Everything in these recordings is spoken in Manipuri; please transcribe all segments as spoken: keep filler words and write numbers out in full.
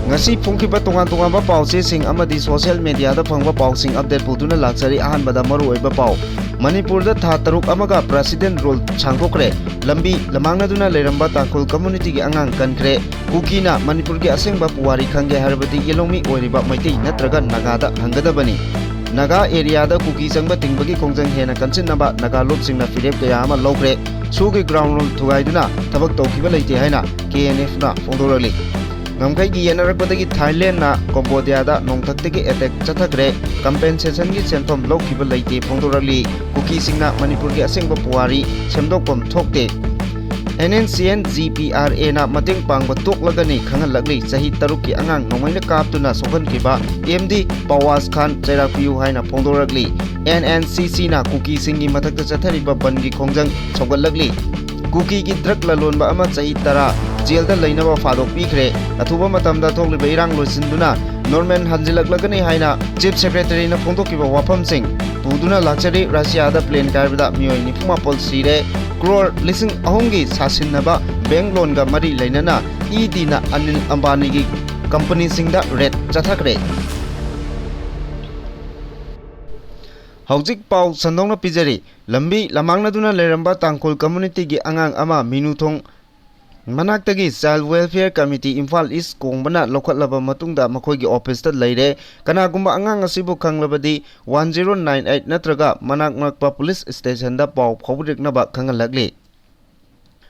ꯉꯁꯤ ꯐꯣꯡꯈꯤꯕ ꯇꯣꯉꯥꯟ ꯇꯣꯉꯥꯟꯕ ꯄꯥꯎꯆꯦꯁꯤꯡ ꯑꯃꯗꯤ social mediaꯗ ꯐꯪꯕ ꯄꯥꯎꯁꯤꯡ update ꯄꯨꯗꯨꯅ ꯂꯥꯛꯆꯔꯤ꯫ ꯑꯍꯥꯟꯕꯗ ꯃꯔꯨꯑꯣꯏꯕ ꯄꯥꯎ꯫ ꯃꯅꯤꯄꯨꯔꯗ ꯊꯥ ꯇꯔꯨꯛ ꯑꯃꯒ President Rule ꯁꯥꯡꯗꯣꯛꯈ꯭ꯔꯦ꯫ ꯂꯝꯕꯤ ꯂꯃꯥꯡꯅꯗꯨꯅ ꯂꯩꯔꯝꯕ ꯇꯥꯡꯈꯨꯜ communityꯒꯤ ꯑꯉꯥꯡ ꯀꯟꯈ꯭ꯔꯦ꯫ ꯀꯨꯀꯤꯅ ꯃꯅꯤꯄꯨꯔꯒꯤ ꯑꯁꯦꯡꯕ ꯄꯨꯋꯥꯔꯤ ꯈꯪꯒꯦ ꯍꯥꯏꯔꯕꯗꯤ ꯌꯦꯜꯍꯧꯃꯤ ꯑꯣꯏꯔꯤꯕ ꯃꯩꯇꯩ ꯅꯠꯇ꯭ꯔꯒ ꯅꯥꯒꯥꯗ ꯍꯪꯒꯗꯕꯅꯤ꯫ ꯅꯥꯒꯥ areaꯗ ꯀꯨꯀꯤ ꯆꯪꯕ ꯊꯤꯡꯕꯒꯤ ꯈꯣꯡꯖꯪ ꯍꯦꯟꯅ ꯀꯟꯁꯤꯟꯅꯕ ꯅꯥꯒꯥ ꯂꯨꯞꯁꯤꯡꯅ ꯐꯤꯔꯦꯞ ꯀꯌꯥ ꯑꯃ ꯂꯧꯈ꯭ꯔꯦ꯫ ꯁꯨꯒꯤ ground rule ꯊꯨꯒꯥꯏꯗꯨꯅ ꯊꯕꯛ ꯇꯧꯈꯤꯕ ꯂꯩꯇꯦ ꯍꯥꯏꯅ KNFꯅ ꯐꯣꯡꯗꯣꯔꯛꯂꯤ꯫ ꯉꯝꯈꯩꯒꯤ ꯌꯦꯠꯅꯔꯛꯄꯗꯒꯤ ꯊꯥꯏꯂꯦꯟꯗꯅ ꯀꯝꯕꯣꯗꯤꯌꯥꯗ ꯅꯣꯡꯊꯛꯇꯒꯤ attack ꯆꯠꯊꯈ꯭ꯔꯦ꯫ Compensationꯒꯤ ꯁꯦꯟꯐꯝ ꯂꯧꯈꯤꯕ ꯂꯩꯇꯦ ꯐꯣꯡꯗꯣꯔꯛꯂꯤ꯫ ꯀꯨꯀꯤꯁꯤꯡꯅ ꯃꯅꯤꯄꯨꯔꯒꯤ ꯑꯁꯦꯡꯕ ꯄꯨꯋꯥꯔꯤ ꯁꯦꯝꯗꯣꯛꯐꯝ ꯊꯣꯛꯇꯦ꯫ NNCN GPRAꯅ ꯃꯇꯦꯡ ꯄꯥꯡꯕ ꯇꯣꯛꯂꯒꯅꯤ ꯈꯪꯍꯜꯂꯛꯂꯤ꯫ ꯆꯍꯤ ꯇꯔꯨꯛꯀꯤ ꯑꯉꯥꯡ ꯅꯣꯡꯃꯩꯅ ꯀꯥꯞꯇꯨꯅ ꯁꯣꯛꯍꯟꯈꯤꯕ MD ꯄꯋꯥꯁ ꯈꯥꯟ ꯆꯩꯔꯥꯛ ꯄꯤꯌꯨ ꯍꯥꯏꯅ ꯐꯣꯡꯗꯣꯔꯛꯂꯤ꯫ NNCCꯅ ꯀꯨꯀꯤꯁꯤꯡꯒꯤ ꯃꯊꯛꯇ ꯆꯠꯊꯔꯤꯕ ꯕꯟꯒꯤ ꯈꯣꯡꯖꯪ ꯁꯧꯒꯠꯂꯛꯂꯤ꯫ ꯀꯨꯀꯤꯒꯤ drug ꯂꯂꯣꯟꯕ ꯑꯃ ꯆꯍꯤ ꯇꯔꯥ ꯖꯦꯜꯗ ꯂꯩꯅꯕ ꯐꯥꯗꯣꯛꯄꯤꯈ꯭ꯔꯦ꯫ ꯑꯊꯨꯕ ꯃꯇꯝꯗ ꯊꯣꯛꯂꯤꯕ ꯏꯔꯥꯡ ꯂꯣꯏꯁꯤꯟꯗꯨꯅ normal ꯍꯟꯖꯤꯜꯂꯛꯂꯒꯅꯤ ꯍꯥꯏꯅ Chief Secretaryꯅ ꯐꯣꯡꯗꯣꯛꯈꯤꯕ ꯋꯥꯐꯝꯁꯤꯡ ꯄꯨꯗꯨꯅ ꯂꯥꯛꯆꯔꯤ꯫ ꯔꯁꯤꯌꯥꯗ plane ꯀꯥꯏꯕꯗ ꯃꯤꯑꯣꯏ ꯅꯤꯐꯨ ꯃꯥꯄꯜ ꯁꯤꯔꯦ꯫ ꯀ꯭ꯔꯣꯔ ꯂꯤꯁꯤꯡ ꯑꯍꯨꯝꯒꯤ ꯁꯥꯁꯤꯟꯅꯕ bank loanꯒ ꯃꯔꯤ ꯂꯩꯅꯅ EDꯅ ꯑꯅꯤꯜ ꯑꯝꯕꯥꯅꯤꯒꯤ companyꯁꯤꯡꯗ raid ꯆꯠꯊꯈ꯭ꯔꯦ꯫ ꯍꯧꯖꯤꯛ ꯄꯥꯎ ꯁꯟꯗꯣꯛꯅ ꯄꯤꯖꯔꯤ꯫ ꯂꯝꯕꯤ ꯂꯃꯥꯡꯅꯗꯨꯅ ꯂꯩꯔꯝꯕ ꯇꯥꯡꯈꯨꯜ communityꯒꯤ ꯑꯉꯥꯡ ꯑꯃ ꯃꯤꯅꯨꯊꯣꯡ ꯃꯅꯥꯛꯇꯒꯤ Child Welfare Committee Imphal East ꯀꯣꯡꯕꯅ ꯂꯧꯈꯠꯂꯕ ꯃꯇꯨꯡꯗ ꯃꯈꯣꯏꯒꯤ officeꯇ ꯂꯩꯔꯦ꯫ ꯀꯅꯥꯒꯨꯝꯕ ꯑꯉꯥꯡ ꯑꯁꯤꯕꯨ ꯈꯪꯂꯕꯗꯤ one zero nine eight ꯅꯠꯇ꯭ꯔꯒ ꯃꯅꯥꯛ ꯅꯛꯄ police stationꯗ ꯄꯥꯎ ꯐꯥꯎꯕꯤꯔꯛꯅꯕ ꯈꯪꯍꯜꯂꯛꯂꯤ꯫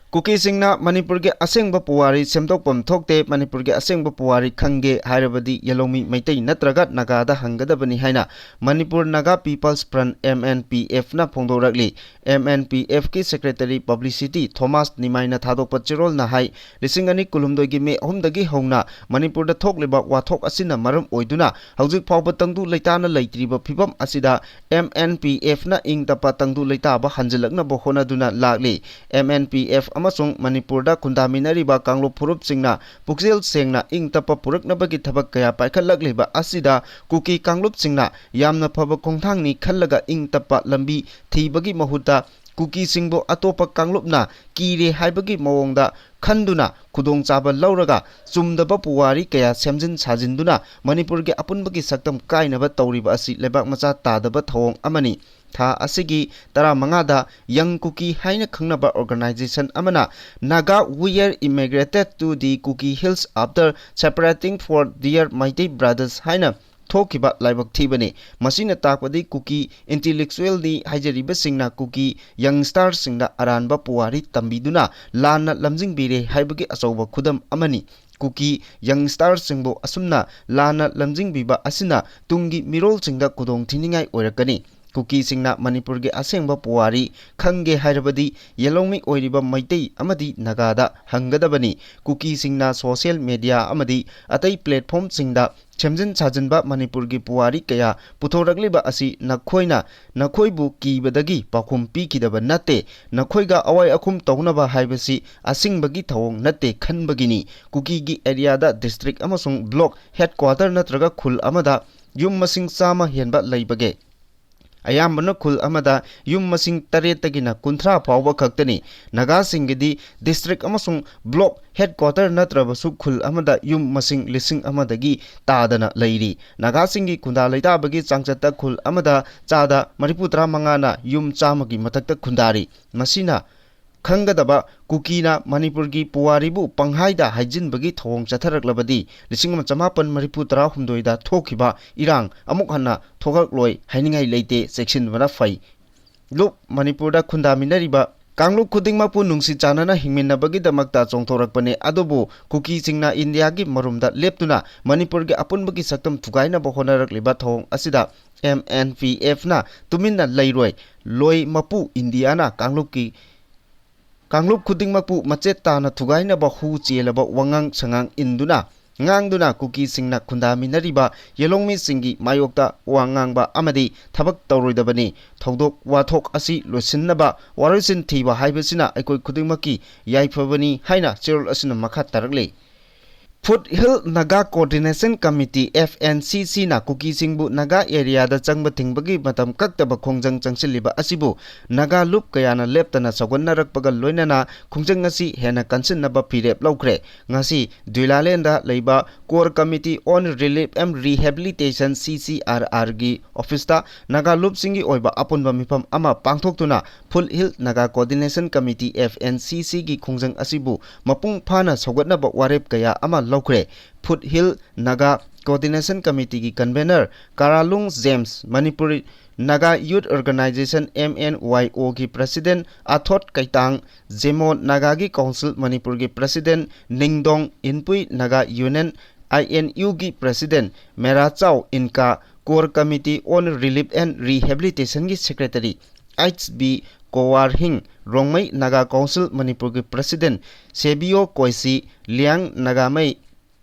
ꯀꯨꯀꯤꯁꯤꯡꯅ ꯃꯅꯤꯄꯨꯔꯒꯤ ꯑꯁꯦꯡꯕ ꯄꯨꯋꯥꯔꯤ ꯁꯦꯝꯗꯣꯛꯐꯝ ꯊꯣꯛꯇꯦ, ꯃꯅꯤꯄꯨꯔꯒꯤ ꯑꯁꯦꯡꯕ ꯄꯨꯋꯥꯔꯤ ꯈꯪꯒꯦ ꯍꯥꯏꯔꯕꯗꯤ ꯌꯦꯜꯍꯧꯃꯤ ꯃꯩꯇꯩ ꯅꯠꯇ꯭ꯔꯒ ꯅꯥꯒꯥꯗ ꯍꯪꯒꯗꯕꯅꯤ ꯍꯥꯏꯅ ꯃꯅꯤꯄꯨꯔ Naga People's Front, MNPFꯅ ꯐꯣꯡꯗꯣꯔꯛꯂꯤ꯫ MNPFꯀꯤ Secretary Publicity ꯊꯣꯃꯥꯁ ꯅꯤꯃꯥꯏꯅ ꯊꯥꯗꯣꯛꯄ ꯆꯦꯔꯣꯜꯅ ꯍꯥꯏ, ꯂꯤꯁꯤꯡ ꯑꯅꯤ ꯀꯨꯟꯍꯨꯝꯗꯣꯏꯒꯤ ꯃꯦ ꯑꯍꯨꯝꯗꯒꯤ ꯍꯧꯅ ꯃꯅꯤꯄꯨꯔꯗ ꯊꯣꯛꯂꯤꯕ ꯋꯥꯊꯣꯛ ꯑꯁꯤꯅ ꯃꯔꯝ ꯑꯣꯏꯗꯨꯅ ꯍꯧꯖꯤꯛ ꯐꯥꯎꯕ ꯇꯪꯗꯨ ꯂꯩꯇꯥꯅ ꯂꯩꯇ꯭ꯔꯤꯕ ꯐꯤꯕꯝ ꯑꯁꯤꯗ MNPFꯅ ꯏꯪ ꯇꯞꯄ ꯇꯪꯗꯨ ꯂꯩꯇꯥꯕ ꯍꯟꯖꯤꯜꯂꯛꯅꯕ ꯍꯣꯠꯅꯗꯨꯅ ꯂꯥꯛꯂꯤ꯫ MNPF ꯑꯃꯁꯨꯡ ꯃꯅꯤꯄꯨꯔꯗ ꯈꯨꯟꯗꯥꯃꯤꯟꯅꯔꯤꯕ ꯀꯥꯡꯂꯨꯞ ꯐꯨꯔꯨꯞꯁꯤꯡꯅ ꯄꯨꯛꯆꯦꯜ ꯁꯦꯡꯅ ꯏꯪ ꯇꯞꯄ ꯄꯨꯔꯛꯅꯕꯒꯤ ꯊꯕꯛ ꯀꯌꯥ ꯄꯥꯏꯈꯠꯂꯛꯂꯤꯕ ꯑꯁꯤꯗ ꯀꯨꯀꯤ ꯀꯥꯡꯂꯨꯞꯁꯤꯡꯅ ꯌꯥꯝꯅ ꯐꯕ ꯈꯣꯡꯊꯥꯡꯅꯤ ꯈꯜꯂꯒ ꯏꯪ ꯇꯞꯄ ꯂꯝꯕꯤ ꯊꯤꯕꯒꯤ ꯃꯍꯨꯠꯇ ꯀꯨꯀꯤꯁꯤꯡꯕꯨ ꯑꯇꯣꯞꯄ ꯀꯥꯡꯂꯨꯞꯅ ꯀꯤꯔꯦ ꯍꯥꯏꯕꯒꯤ ꯃꯑꯣꯡꯗ ꯈꯟꯗꯨꯅ ꯈꯨꯗꯣꯡꯆꯥꯕ ꯂꯧꯔꯒ ꯆꯨꯝꯗꯕ ꯄꯨꯋꯥꯔꯤ ꯀꯌꯥ ꯁꯦꯝꯖꯤꯟ ꯁꯥꯖꯤꯟꯗꯨꯅ ꯃꯅꯤꯄꯨꯔꯒꯤ ꯑꯄꯨꯟꯕꯒꯤ ꯁꯛꯇꯝ ꯀꯥꯏꯅꯕ ꯇꯧꯔꯤꯕ ꯑꯁꯤ ꯂꯩꯕꯥꯛ ꯃꯆꯥ ꯇꯥꯗꯕ ꯊꯧꯑꯣꯡ ꯑꯃꯅꯤ꯫ ꯊꯥ ꯑꯁꯤꯒꯤ ꯇꯔꯥꯃꯉꯥꯗ Young Kuki ꯍꯥꯏꯅ ꯈꯪꯅꯕ organization ꯑꯃꯅ Naga were immigrated to the Kuki Hills after separating for their Meitei brothers ꯍꯥꯏꯅ ꯊꯣꯛꯈꯤꯕ ꯂꯥꯏꯕꯛ ꯊꯤꯕꯅꯤ꯫ ꯃꯁꯤꯅ ꯇꯥꯛꯄꯗꯤ ꯀꯨꯀꯤ intellectualꯅꯤ ꯍꯥꯏꯖꯔꯤꯕꯁꯤꯡꯅ ꯀꯨꯀꯤ youngsterꯁꯤꯡꯗ ꯑꯔꯥꯟꯕ ꯄꯨꯋꯥꯔꯤ ꯇꯝꯕꯤꯗꯨꯅ ꯂꯥꯟꯅ ꯂꯝꯖꯤꯡꯕꯤꯔꯦ ꯍꯥꯏꯕꯒꯤ ꯑꯆꯧꯕ ꯈꯨꯗꯝ ꯑꯃꯅꯤ꯫ ꯀꯨꯀꯤ youngsterꯁꯤꯡꯕꯨ ꯑꯁꯨꯝꯅ ꯂꯥꯟꯅ ꯂꯝꯖꯤꯡꯕꯤꯕ ꯑꯁꯤꯅ ꯇꯨꯡꯒꯤ ꯃꯤꯔꯣꯜꯁꯤꯡꯗ ꯈꯨꯗꯣꯡ ꯊꯤꯅꯤꯡꯉꯥꯏ ꯑꯣꯏꯔꯛꯀꯅꯤ꯫ ꯀꯨꯀꯤꯁꯤꯡꯅ ꯃꯅꯤꯄꯨꯔꯒꯤ ꯑꯁꯦꯡꯕ ꯄꯨꯋꯥꯔꯤ ꯈꯪꯒꯦ ꯍꯥꯏꯔꯕꯗꯤ ꯌꯦꯜꯍꯧꯃꯤ ꯑꯣꯏꯔꯤꯕ ꯃꯩꯇꯩ ꯑꯃꯗꯤ ꯅꯥꯒꯥꯗ ꯍꯪꯒꯗꯕꯅꯤ꯫ ꯀꯨꯀꯤꯁꯤꯡꯅ social media ꯑꯃꯗꯤ ꯑꯇꯩ platformꯁꯤꯡꯗ ꯁꯦꯝꯖꯤꯟ ꯁꯥꯖꯤꯟꯕ ꯃꯅꯤꯄꯨꯔꯒꯤ ꯄꯨꯋꯥꯔꯤ ꯀꯌꯥ ꯄꯨꯊꯣꯔꯛꯂꯤꯕ ꯑꯁꯤ ꯅꯈꯣꯏꯅ ꯅꯈꯣꯏꯕꯨ ꯀꯤꯕꯗꯒꯤ ꯄꯥꯎꯈꯨꯝ ꯄꯤꯈꯤꯗꯕ ꯅꯠꯇꯦ꯫ ꯅꯈꯣꯏꯒ ꯑꯋꯥꯏ ꯑꯈꯨꯝ ꯇꯧꯅꯕ ꯍꯥꯏꯕꯁꯤ ꯑꯁꯤꯡꯕꯒꯤ ꯊꯧꯑꯣꯡ ꯅꯠꯇꯦ ꯈꯟꯕꯒꯤꯅꯤ꯫ ꯀꯨꯀꯤꯒꯤ areaꯗ district ꯑꯃꯁꯨꯡ block headquarter ꯅꯠꯇ꯭ꯔꯒ ꯈꯨꯜ ꯑꯃꯗ ꯌꯨꯝ ꯃꯁꯤꯡ ꯆꯥꯝꯃ ꯍꯦꯟꯕ ꯂꯩꯕꯒꯦ꯫ ꯑꯌꯥꯝꯕꯅ ꯈꯨꯜ ꯑꯃꯗ ꯌꯨꯝ ꯃꯁꯤꯡ ꯇꯔꯦꯠꯇꯒꯤꯅ ꯀꯨꯟꯊ꯭ꯔꯥ ꯐꯥꯎꯕ ꯈꯛꯇꯅꯤ꯫ ꯅꯥꯒꯥꯁꯤꯡꯒꯤꯗꯤ district ꯑꯃꯁꯨꯡ block headquarter ꯅꯠꯇ꯭ꯔꯕꯁꯨ ꯈꯨꯜ ꯑꯃꯗ ꯌꯨꯝ ꯃꯁꯤꯡ ꯂꯤꯁꯤꯡ ꯑꯃꯗꯒꯤ ꯇꯥꯗꯅ ꯂꯩꯔꯤ꯫ ꯅꯥꯒꯥꯁꯤꯡꯒꯤ ꯈꯨꯟꯗꯥ ꯂꯩꯇꯥꯕꯒꯤ ꯆꯥꯡꯆꯠꯇ ꯈꯨꯜ ꯑꯃꯗ ꯆꯥꯗ ꯃꯔꯤꯐꯨ ꯇꯔꯥ ꯃꯉꯥꯅ ꯌꯨꯝ ꯆꯥꯝꯃꯒꯤ ꯃꯊꯛꯇ ꯈꯨꯟꯗꯥꯔꯤ꯫ ꯃꯁꯤꯅ ꯈꯪꯒꯗꯕ ꯀꯨꯀꯤꯅ ꯃꯅꯤꯄꯨꯔꯒꯤ ꯄꯨꯋꯥꯔꯤꯕꯨ ꯄꯪꯍꯥꯏꯗ ꯍꯥꯏꯖꯤꯟꯕꯒꯤ ꯊꯧꯑꯣꯡ ꯆꯠꯊꯔꯛꯂꯕꯗꯤ ꯂꯤꯁꯤꯡ ꯑꯃ ꯆꯃꯥꯄꯟ ꯃꯔꯤꯐꯨ ꯇꯔꯥꯍꯨꯝꯗꯣꯏꯗ ꯊꯣꯛꯈꯤꯕ ꯏꯔꯥꯡ ꯑꯃꯨꯛ ꯍꯟꯅ ꯊꯣꯛꯂꯛꯂꯣꯏ ꯍꯥꯏꯅꯤꯡꯉꯥꯏ ꯂꯩꯇꯦ꯫ ꯆꯦꯛꯁꯤꯟꯕꯅ ꯐꯩ꯫ ꯂꯨꯞ ꯃꯅꯤꯄꯨꯔꯗ ꯈꯨꯟꯗꯥꯃꯤꯟꯅꯔꯤꯕ ꯀꯥꯡꯂꯨꯞ ꯈꯨꯗꯤꯡꯃꯛꯄꯨ ꯅꯨꯡꯁꯤ ꯆꯥꯟꯅꯅ ꯍꯤꯡꯃꯤꯟꯅꯕꯒꯤꯗꯃꯛꯇ ꯆꯣꯡꯊꯣꯔꯛꯄꯅꯤ꯫ ꯑꯗꯨꯕꯨ ꯀꯨꯀꯤꯁꯤꯡꯅ ꯏꯟꯗꯤꯌꯥꯒꯤ ꯃꯔꯨꯝꯗ ꯂꯦꯞꯇꯨꯅ ꯃꯅꯤꯄꯨꯔꯒꯤ ꯑꯄꯨꯟꯕꯒꯤ ꯁꯛꯇꯝ ꯊꯨꯒꯥꯏꯅꯕ ꯍꯣꯠꯅꯔꯛꯂꯤꯕ ꯊꯧꯑꯣꯡ ꯑꯁꯤꯗ M N P Fꯅ ꯇꯨꯃꯤꯟꯅ ꯂꯩꯔꯣꯏ꯫ ꯂꯣꯏ ꯃꯄꯨ ꯏꯟꯗꯤꯌꯥꯅ ꯀꯥꯡꯂꯨꯞꯀꯤ ꯀꯥꯡꯂꯨꯞ ꯈꯨꯗꯤꯡꯃꯛꯄꯨ ꯃꯆꯦꯠ ꯇꯥꯅ ꯊꯨꯒꯥꯏꯅꯕ ꯍꯨ ꯆꯦꯜꯂꯕ ꯋꯥꯉꯥꯡ ꯁꯉꯥꯡ ꯏꯟꯗꯨꯅ, ꯉꯥꯡꯗꯨꯅ ꯀꯨꯀꯤꯁꯤꯡꯅ ꯈꯨꯟꯗꯥꯃꯤꯟꯅꯔꯤꯕ ꯌꯦꯜꯍꯧꯃꯤꯁꯤꯡꯒꯤ ꯃꯥꯌꯣꯛꯇ ꯋꯥ ꯉꯥꯡꯕ ꯑꯃꯗꯤ ꯊꯕꯛ ꯇꯧꯔꯣꯏꯗꯕꯅꯤ꯫ ꯊꯧꯗꯣꯛ ꯋꯥꯊꯣꯛ ꯑꯁꯤ ꯂꯣꯏꯁꯤꯟꯅꯕ ꯋꯥꯔꯣꯏꯁꯤꯟ ꯊꯤꯕ ꯍꯥꯏꯕꯁꯤꯅ ꯑꯩꯈꯣꯏ ꯈꯨꯗꯤꯡꯃꯛꯀꯤ ꯌꯥꯏꯐꯕꯅꯤ ꯍꯥꯏꯅ ꯆꯦꯔꯣꯜ ꯑꯁꯤꯅ ꯃꯈꯥ ꯇꯥꯔꯛꯂꯤ꯫ Foothill Naga Coordination Committee, F N C C ꯅ ꯀꯨꯀꯤꯁꯤꯡꯕꯨ ꯅꯥꯒꯥ ꯑꯦꯔꯤꯌꯥꯗ ꯆꯪꯕ ꯊꯤꯡꯕꯒꯤ ꯃꯇꯝ ꯀꯛꯇꯕ ꯈꯣꯡꯖꯪ ꯆꯪꯁꯤꯜꯂꯤꯕ ꯑꯁꯤꯕꯨ ꯅꯥꯒꯥ ꯂꯨꯞ ꯀꯌꯥꯅ ꯂꯦꯞꯇꯅ ꯁꯧꯒꯠꯅꯔꯛꯄꯒ ꯂꯣꯏꯅꯅ ꯈꯣꯡꯖꯪ ꯑꯁꯤ ꯍꯦꯟꯅ ꯀꯟꯁꯤꯟꯅꯕ ꯐꯤꯔꯦꯞ ꯂꯧꯈ꯭ꯔꯦ꯫ ꯉꯁꯤ ꯗꯨꯏꯂꯥꯂꯦꯟꯗ ꯂꯩꯕ Core Committee on Relief and Rehabilitation, C C R R, ꯒꯤ ꯑꯣꯐꯤꯁꯇ ꯅꯥꯒꯥ ꯂꯨꯞꯁꯤꯡꯒꯤ ꯑꯣꯏꯕ ꯑꯄꯨꯟꯕ ꯃꯤꯐꯝ ꯑꯃ ꯄꯥꯡꯊꯣꯛꯇꯨꯅ Foothill Naga Coordination Committee, F N C C ꯒꯤ ꯈꯣꯡꯖꯪ ꯑꯁꯤꯕꯨ ꯃꯄꯨꯡ ꯐꯥꯅ ꯁꯧꯒꯠꯅꯕ ꯋꯥꯔꯦꯞ ꯀꯌꯥ ꯑꯃ ꯂꯧꯈ꯭ꯔꯦ꯫ Foothill Naga Coordination Committee ꯒꯤ convener Karalung James, Manipuri Naga Youth Organization, M N Y O, ꯒꯤ president ꯑꯊꯣꯠ ꯀꯩꯇꯥꯡ, ꯖꯦꯃꯣ Naga ꯒꯤ Council ꯃꯅꯤꯄꯨꯔꯒꯤ president Ningdong, Inpui Naga Union, I N U, ꯒꯤ president Merachao Inka, Core Committee on Relief and Rehabilitation ꯒꯤ secretary H B Kowarhing, Rongmei Naga Council ꯃꯅꯤꯄꯨꯔꯒꯤ president ꯁꯦꯕꯤꯌꯣ ꯀꯣꯏꯁꯤ, ꯂꯤꯌꯥꯡ ꯅꯥꯒꯥꯃꯩ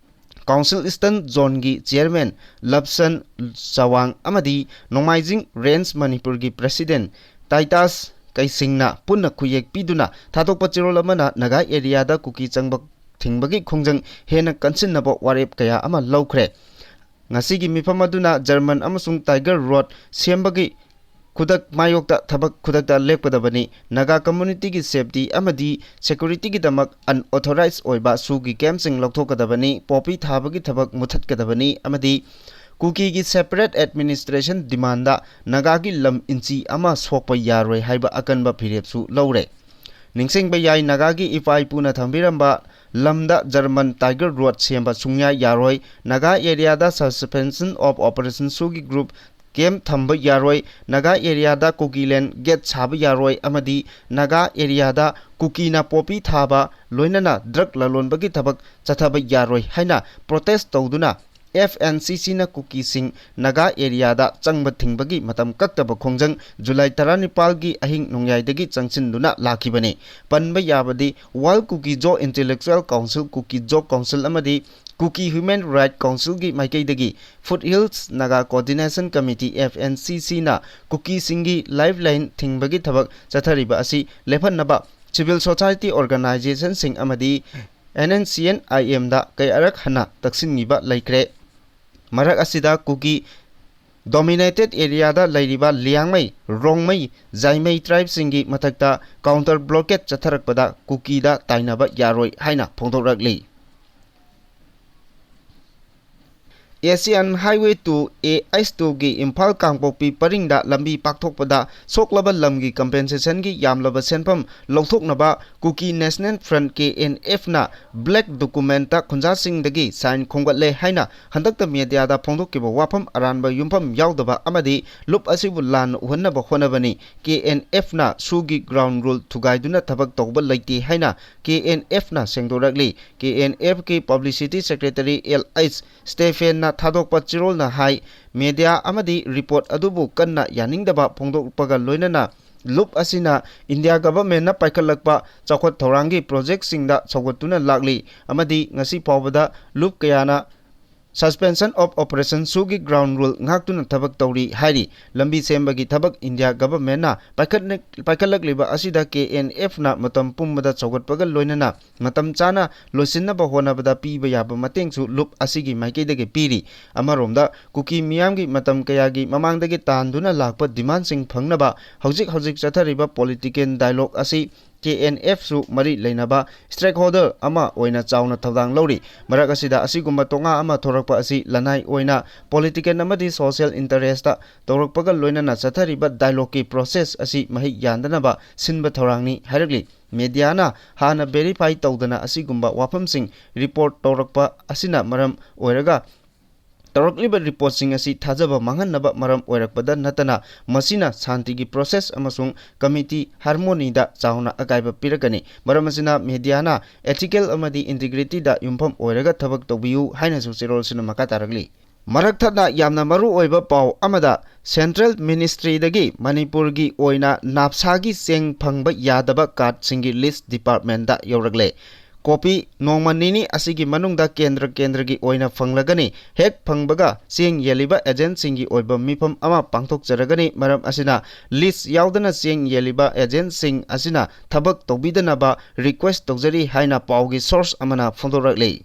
Council Eastern Zone ꯒꯤ chairman ꯂꯞꯁꯟ ꯆꯋꯥꯡ ꯑꯃꯗꯤ ꯅꯣꯡꯃꯥꯏꯖꯤꯡ Range ꯃꯅꯤꯄꯨꯔꯒꯤ president ꯇꯥꯏꯇꯥꯁ ꯀꯩꯁꯤꯡꯅ ꯄꯨꯟꯅ ꯈꯨꯌꯦꯛ ꯄꯤꯗꯨꯅ ꯊꯥꯗꯣꯛꯄ ꯆꯦꯔꯣꯜ ꯑꯃꯅ ꯅꯥꯒꯥ ꯑꯦꯔꯤꯌꯥꯗ ꯀꯨꯀꯤ ꯆꯪꯕ ꯊꯤꯡꯕꯒꯤ ꯈꯣꯡꯖꯪ ꯍꯦꯟꯅ ꯀꯟꯁꯤꯟꯅꯕ ꯋꯥꯔꯦꯞ ꯀꯌꯥ ꯑꯃ ꯂꯧꯈ꯭ꯔꯦ꯫ ꯉꯁꯤꯒꯤ ꯃꯤꯐꯝ ꯑꯗꯨꯅ ꯖꯔꯃꯟ ꯑꯃꯁꯨꯡ ꯇꯥꯏꯒꯔ ꯔꯣꯗ ꯁꯦꯝꯕꯒꯤ ꯈꯨꯗꯛ ꯃꯥꯌꯣꯛꯇ ꯊꯕꯛ ꯈꯨꯗꯛꯇ ꯂꯦꯞꯀꯗꯕꯅꯤ꯫ ꯅꯥꯒꯥ community ꯒꯤ safety ꯑꯃꯗꯤ security ꯒꯤꯗꯃꯛ unauthorized ꯑꯣꯏꯕ ꯁꯨꯒꯤ camp ꯁꯤꯡ ꯂꯧꯊꯣꯛꯀꯗꯕꯅꯤ, poppy ꯊꯥꯕꯒꯤ ꯊꯕꯛ ꯃꯨꯊꯠꯀꯗꯕꯅꯤ ꯑꯃꯗꯤ ꯀꯨꯀꯤꯒꯤ separate administration demand ꯗ ꯅꯥꯒꯥꯒꯤ ꯂꯝ ꯏꯟꯆꯤ ꯑꯃ ꯁꯣꯛꯄ ꯌꯥꯔꯣꯏ ꯍꯥꯏꯕ ꯑꯀꯟꯕ ꯐꯤꯔꯦꯞꯁꯨ ꯂꯧꯔꯦ꯫ ꯅꯤꯡꯁꯤꯡꯕ ꯌꯥꯏ, ꯅꯥꯒꯥꯒꯤ ꯏꯄꯥ ꯏꯄꯨꯅ ꯊꯝꯕꯤꯔꯝꯕ ꯂꯝꯗ ꯖꯔꯃꯟ ꯇꯥꯏꯒꯔ ꯔꯣꯗ ꯁꯦꯝꯕ ꯁꯨꯡꯌꯥ ꯌꯥꯔꯣꯏ, ꯅꯥꯒꯥ ꯑꯦꯔꯤꯌꯥꯗ Suspension of Operation ꯁꯨꯒꯤ group camp ꯊꯝꯕ ꯌꯥꯔꯣꯏ, ꯅꯥꯒꯥ ꯑꯦꯔꯤꯌꯥꯗ ꯀꯨꯀꯤꯂꯦꯟ gate ꯁꯥꯕ ꯌꯥꯔꯣꯏ ꯑꯃꯗꯤ ꯅꯥꯒꯥ ꯑꯦꯔꯤꯌꯥꯗ ꯀꯨꯀꯤꯅ poppy ꯊꯥꯕ ꯂꯣꯏꯅꯅ drug ꯂꯂꯣꯟꯕꯒꯤ ꯊꯕꯛ ꯆꯠꯊꯕ ꯌꯥꯔꯣꯏ ꯍꯥꯏꯅ protest ꯇꯧꯗꯨꯅ F N C C ꯅ ꯀꯨꯀꯤꯁꯤꯡ ꯅꯥꯒꯥ ꯑꯦꯔꯤꯌꯥꯗ ꯆꯪꯕ ꯊꯤꯡꯕꯒꯤ ꯃꯇꯝ ꯀꯛꯇꯕ ꯈꯣꯡꯖꯪ ꯖꯨꯂꯥꯏ ꯇꯔꯥꯅꯤꯄꯥꯜꯒꯤ ꯑꯍꯤꯡ ꯅꯣꯡꯌꯥꯏꯗꯒꯤ ꯆꯪꯁꯤꯟꯗꯨꯅ ꯂꯥꯛꯈꯤꯕꯅꯤ꯫ ꯄꯟꯕ ꯌꯥꯕꯗꯤ World Kuki-Zo Intellectual Council, Kuki-Zo Council ꯑꯃꯗꯤ Kuki Human Rights Council ꯒꯤ ꯃꯥꯏꯀꯩꯗꯒꯤ Foothills Naga Coordination Committee, F N C C ꯅ ꯀꯨꯀꯤꯁꯤꯡꯒꯤ lifeline ꯊꯤꯡꯕꯒꯤ ꯊꯕꯛ ꯆꯠꯊꯔꯤꯕ ꯑꯁꯤ ꯂꯦꯞꯍꯟꯅꯕ civil society organization ꯁꯤꯡ ꯑꯃꯗꯤ ꯑꯦꯟ ꯑꯦꯟ ꯁꯤ ꯑꯦꯟ ꯑꯥꯏ ꯑꯦꯝꯗ ꯀꯌꯥꯔꯛ ꯍꯟꯅ ꯇꯛꯁꯤꯟꯈꯤꯕ ꯂꯩꯈ꯭ꯔꯦ꯫ ꯃꯔꯛ ꯑꯁꯤꯗ ꯀꯨꯀꯤ dominated areaꯗ ꯂꯩꯔꯤꯕ ꯂꯤꯌꯥꯡꯃꯩ, ꯔꯣꯡꯃꯩ, ꯖꯥꯏꯃꯩ tribeꯁꯤꯡꯒꯤ ꯃꯊꯛꯇ counter blockade ꯆꯠꯊꯔꯛꯄꯗ ꯀꯨꯀꯤꯗ ꯇꯥꯏꯅꯕ ꯌꯥꯔꯣꯏ ꯍꯥꯏꯅ ꯐꯣꯡꯗꯣꯛꯂꯛꯂꯤ꯫ Asian Highway two, A H two ꯒꯤ ꯏꯝꯐꯥꯜ ꯀꯥꯡꯄꯣꯛꯄꯤ ꯄꯔꯤꯡꯗ ꯂꯝꯕꯤ ꯄꯥꯛꯊꯣꯛꯄꯗ ꯁꯣꯛꯂꯕ ꯂꯝꯒꯤ compensationꯒꯤ ꯌꯥꯝꯂꯕ ꯁꯦꯟꯐꯝ ꯂꯧꯊꯣꯛꯅꯕ ꯀꯨꯀꯤ National Front, K N Fꯅ black documentꯇ ꯈꯨꯟꯖꯥꯁꯤꯡꯗꯒꯤ sign ꯈꯣꯝꯒꯠꯂꯦ ꯍꯥꯏꯅ ꯍꯟꯗꯛꯇ mediaꯗ ꯐꯣꯡꯗꯣꯛꯈꯤꯕ ꯋꯥꯐꯝ ꯑꯔꯥꯟꯕ ꯌꯨꯝꯐꯝ ꯌꯥꯎꯗꯕ ꯑꯃꯗꯤ ꯂꯨꯞ ꯑꯁꯤꯕꯨ ꯂꯥꯟꯅ ꯎꯍꯟꯅꯕ ꯍꯣꯠꯅꯕꯅꯤ꯫ K N Fꯅ SoO ꯒꯤ ground rule ꯊꯨꯒꯥꯏꯗꯨꯅ ꯊꯕꯛ ꯇꯧꯕ ꯂꯩꯇꯦ ꯍꯥꯏꯅ K N Fꯅ ꯁꯦꯡꯗꯣꯔꯛꯂꯤ꯫ K N Fꯀꯤ publicity secretary L H Stephenꯅ ꯊꯥꯗꯣꯛꯄ ꯆꯦꯔꯣꯜꯅ ꯍꯥꯏ, media ꯑꯃꯗꯤ report ꯑꯗꯨꯕꯨ ꯀꯟꯅ ꯌꯥꯅꯤꯡꯗꯕ ꯐꯣꯡꯗꯣꯛꯄꯒ ꯂꯣꯏꯅꯅ ꯂꯨꯞ ꯑꯁꯤꯅ India governmentꯅ ꯄꯥꯏꯈꯠꯂꯛꯄ ꯆꯥꯎꯈꯠ ꯊꯧꯔꯥꯡꯒꯤ projectꯁꯤꯡꯗ ꯁꯧꯒꯠꯇꯨꯅ ꯂꯥꯛꯂꯤ ꯑꯃꯗꯤ ꯉꯁꯤ ꯐꯥꯎꯕꯗ ꯂꯨꯞ ꯀꯌꯥꯅ suspension of operation SoO ꯒꯤ ground rule ꯉꯥꯛꯇꯨꯅ ꯊꯕꯛ ꯇꯧꯔꯤ ꯍꯥꯏꯔꯤ꯫ ꯂꯝꯕꯤ ꯁꯦꯝꯕꯒꯤ ꯊꯕꯛ India governmentꯅ ꯄꯥꯏꯈꯠꯂꯛ-, ꯄꯥꯏꯈꯠꯂꯛꯂꯤꯕ ꯑꯁꯤꯗ K N Fꯅ ꯃꯇꯝ ꯄꯨꯝꯕꯗ ꯁꯧꯒꯠꯄꯒ ꯂꯣꯏꯅꯅ ꯃꯇꯝ ꯆꯥꯅ ꯂꯣꯏꯁꯤꯟꯅꯕ ꯍꯣꯠꯅꯕꯗ ꯄꯤꯕ ꯌꯥꯕ ꯃꯇꯦꯡꯁꯨ ꯂꯨꯞ ꯑꯁꯤꯒꯤ ꯃꯥꯏꯀꯩꯗꯒꯤ ꯄꯤꯔꯤ꯫ ꯑꯃꯔꯣꯝꯗ ꯀꯨꯀꯤ ꯃꯤꯌꯥꯝꯒꯤ ꯃꯇꯝ ꯀꯌꯥꯒꯤ ꯃꯃꯥꯡꯗꯒꯤ ꯇꯥꯟꯗꯨꯅ ꯂꯥꯛꯄ demandꯁꯤꯡ ꯐꯪꯅꯕ ꯍꯧꯖꯤꯛ ꯍꯧꯖꯤꯛ ꯆꯠꯊꯔꯤꯕ political dialogue ꯑꯁꯤ K N Fꯁꯨ ꯃꯔꯤ ꯂꯩꯅꯕ stakeholder ꯑꯃ ꯑꯣꯏꯅ ꯆꯥꯎꯅ ꯊꯧꯗꯥꯡ ꯂꯧꯔꯤ꯫ ꯃꯔꯛ ꯑꯁꯤꯗ ꯑꯁꯤꯒꯨꯝꯕ ꯇꯣꯉꯥ ꯑꯃ ꯊꯣꯔꯛꯄ ꯑꯁꯤ ꯂꯅꯥꯏ ꯑꯣꯏꯅ political ꯑꯃꯗꯤ social interestꯇ ꯇꯧꯔꯛꯄꯒ ꯂꯣꯏꯅꯅ ꯆꯠꯊꯔꯤꯕ dialogueꯀꯤ process ꯑꯁꯤ ꯃꯍꯩ ꯌꯥꯟꯗꯅꯕ ꯁꯤꯟꯕ ꯊꯧꯔꯥꯡꯅꯤ ꯍꯥꯏꯔꯛꯂꯤ꯫ Mediaꯅ ꯍꯥꯟꯅ verify ꯇꯧꯗꯅ ꯑꯁꯤꯒꯨꯝꯕ ꯋꯥꯐꯝꯁꯤꯡ report ꯇꯧꯔꯛꯄ ꯑꯁꯤꯅ ꯃꯔꯝ ꯑꯣꯏꯔꯒ ꯇꯧꯔꯛꯂꯤꯕ reportꯁꯤꯡ ꯑꯁꯤ ꯊꯥꯖꯕ ꯃꯥꯡꯍꯟꯅꯕ ꯃꯔꯝ ꯑꯣꯏꯔꯛꯄꯗ ꯅꯠꯇꯅ ꯃꯁꯤꯅ ꯁꯥꯟꯇꯤꯒꯤ process ꯑꯃꯁꯨꯡ community harmonyꯗ ꯆꯥꯎꯅ ꯑꯀꯥꯏꯕ ꯄꯤꯔꯛꯀꯅꯤ꯫ ꯃꯔꯝ ꯑꯁꯤꯅ mediaꯅ ethical ꯑꯃꯗꯤ integrityꯗ ꯌꯨꯝꯐꯝ ꯑꯣꯏꯔꯒ ꯊꯕꯛ ꯇꯧꯕꯤꯌꯨ ꯍꯥꯏꯅꯁꯨ ꯆꯦꯔꯣꯜꯁꯤꯅ ꯃꯈꯥ ꯇꯥꯔꯛꯂꯤ꯫ ꯃꯔꯛ ꯊꯠꯅ ꯌꯥꯝꯅ ꯃꯔꯨ ꯑꯣꯏꯕ ꯄꯥꯎ ꯑꯃꯗ Central Ministryꯗꯒꯤ ꯃꯅꯤꯄꯨꯔꯒꯤ ꯑꯣꯏꯅ NAPSAꯒꯤ ꯆꯦꯡ ꯐꯪꯕ ꯌꯥꯗꯕ cardꯁꯤꯡꯒꯤ list departmentꯇ ꯌꯧꯔꯛꯂꯦ꯫ copy ꯅꯣꯡꯃ ꯅꯤꯅꯤ ꯑꯁꯤꯒꯤ ꯃꯅꯨꯡꯗ ꯀꯦꯟꯗ꯭ꯔ ꯀꯦꯟꯗ꯭ꯔꯒꯤ ꯑꯣꯏꯅ ꯐꯪꯂꯒꯅꯤ꯫ ꯍꯦꯛ ꯐꯪꯕꯒ ꯆꯦꯡ ꯌꯦꯜꯂꯤꯕ agentꯁꯤꯡꯒꯤ ꯑꯣꯏꯕ ꯃꯤꯐꯝ ꯑꯃ ꯄꯥꯡꯊꯣꯛꯆꯔꯒꯅꯤ꯫ ꯃꯔꯝ ꯑꯁꯤꯅ list ꯌꯥꯎꯗꯅ ꯆꯦꯡ ꯌꯦꯜꯂꯤꯕ agentꯁꯤꯡ ꯑꯁꯤꯅ ꯊꯕꯛ ꯇꯧꯕꯤꯗꯅꯕ request ꯇꯧꯖꯔꯤ ꯍꯥꯏꯅ ꯄꯥꯎꯒꯤ source ꯑꯃꯅ ꯐꯣꯡꯗꯣꯔꯛꯂꯤ꯫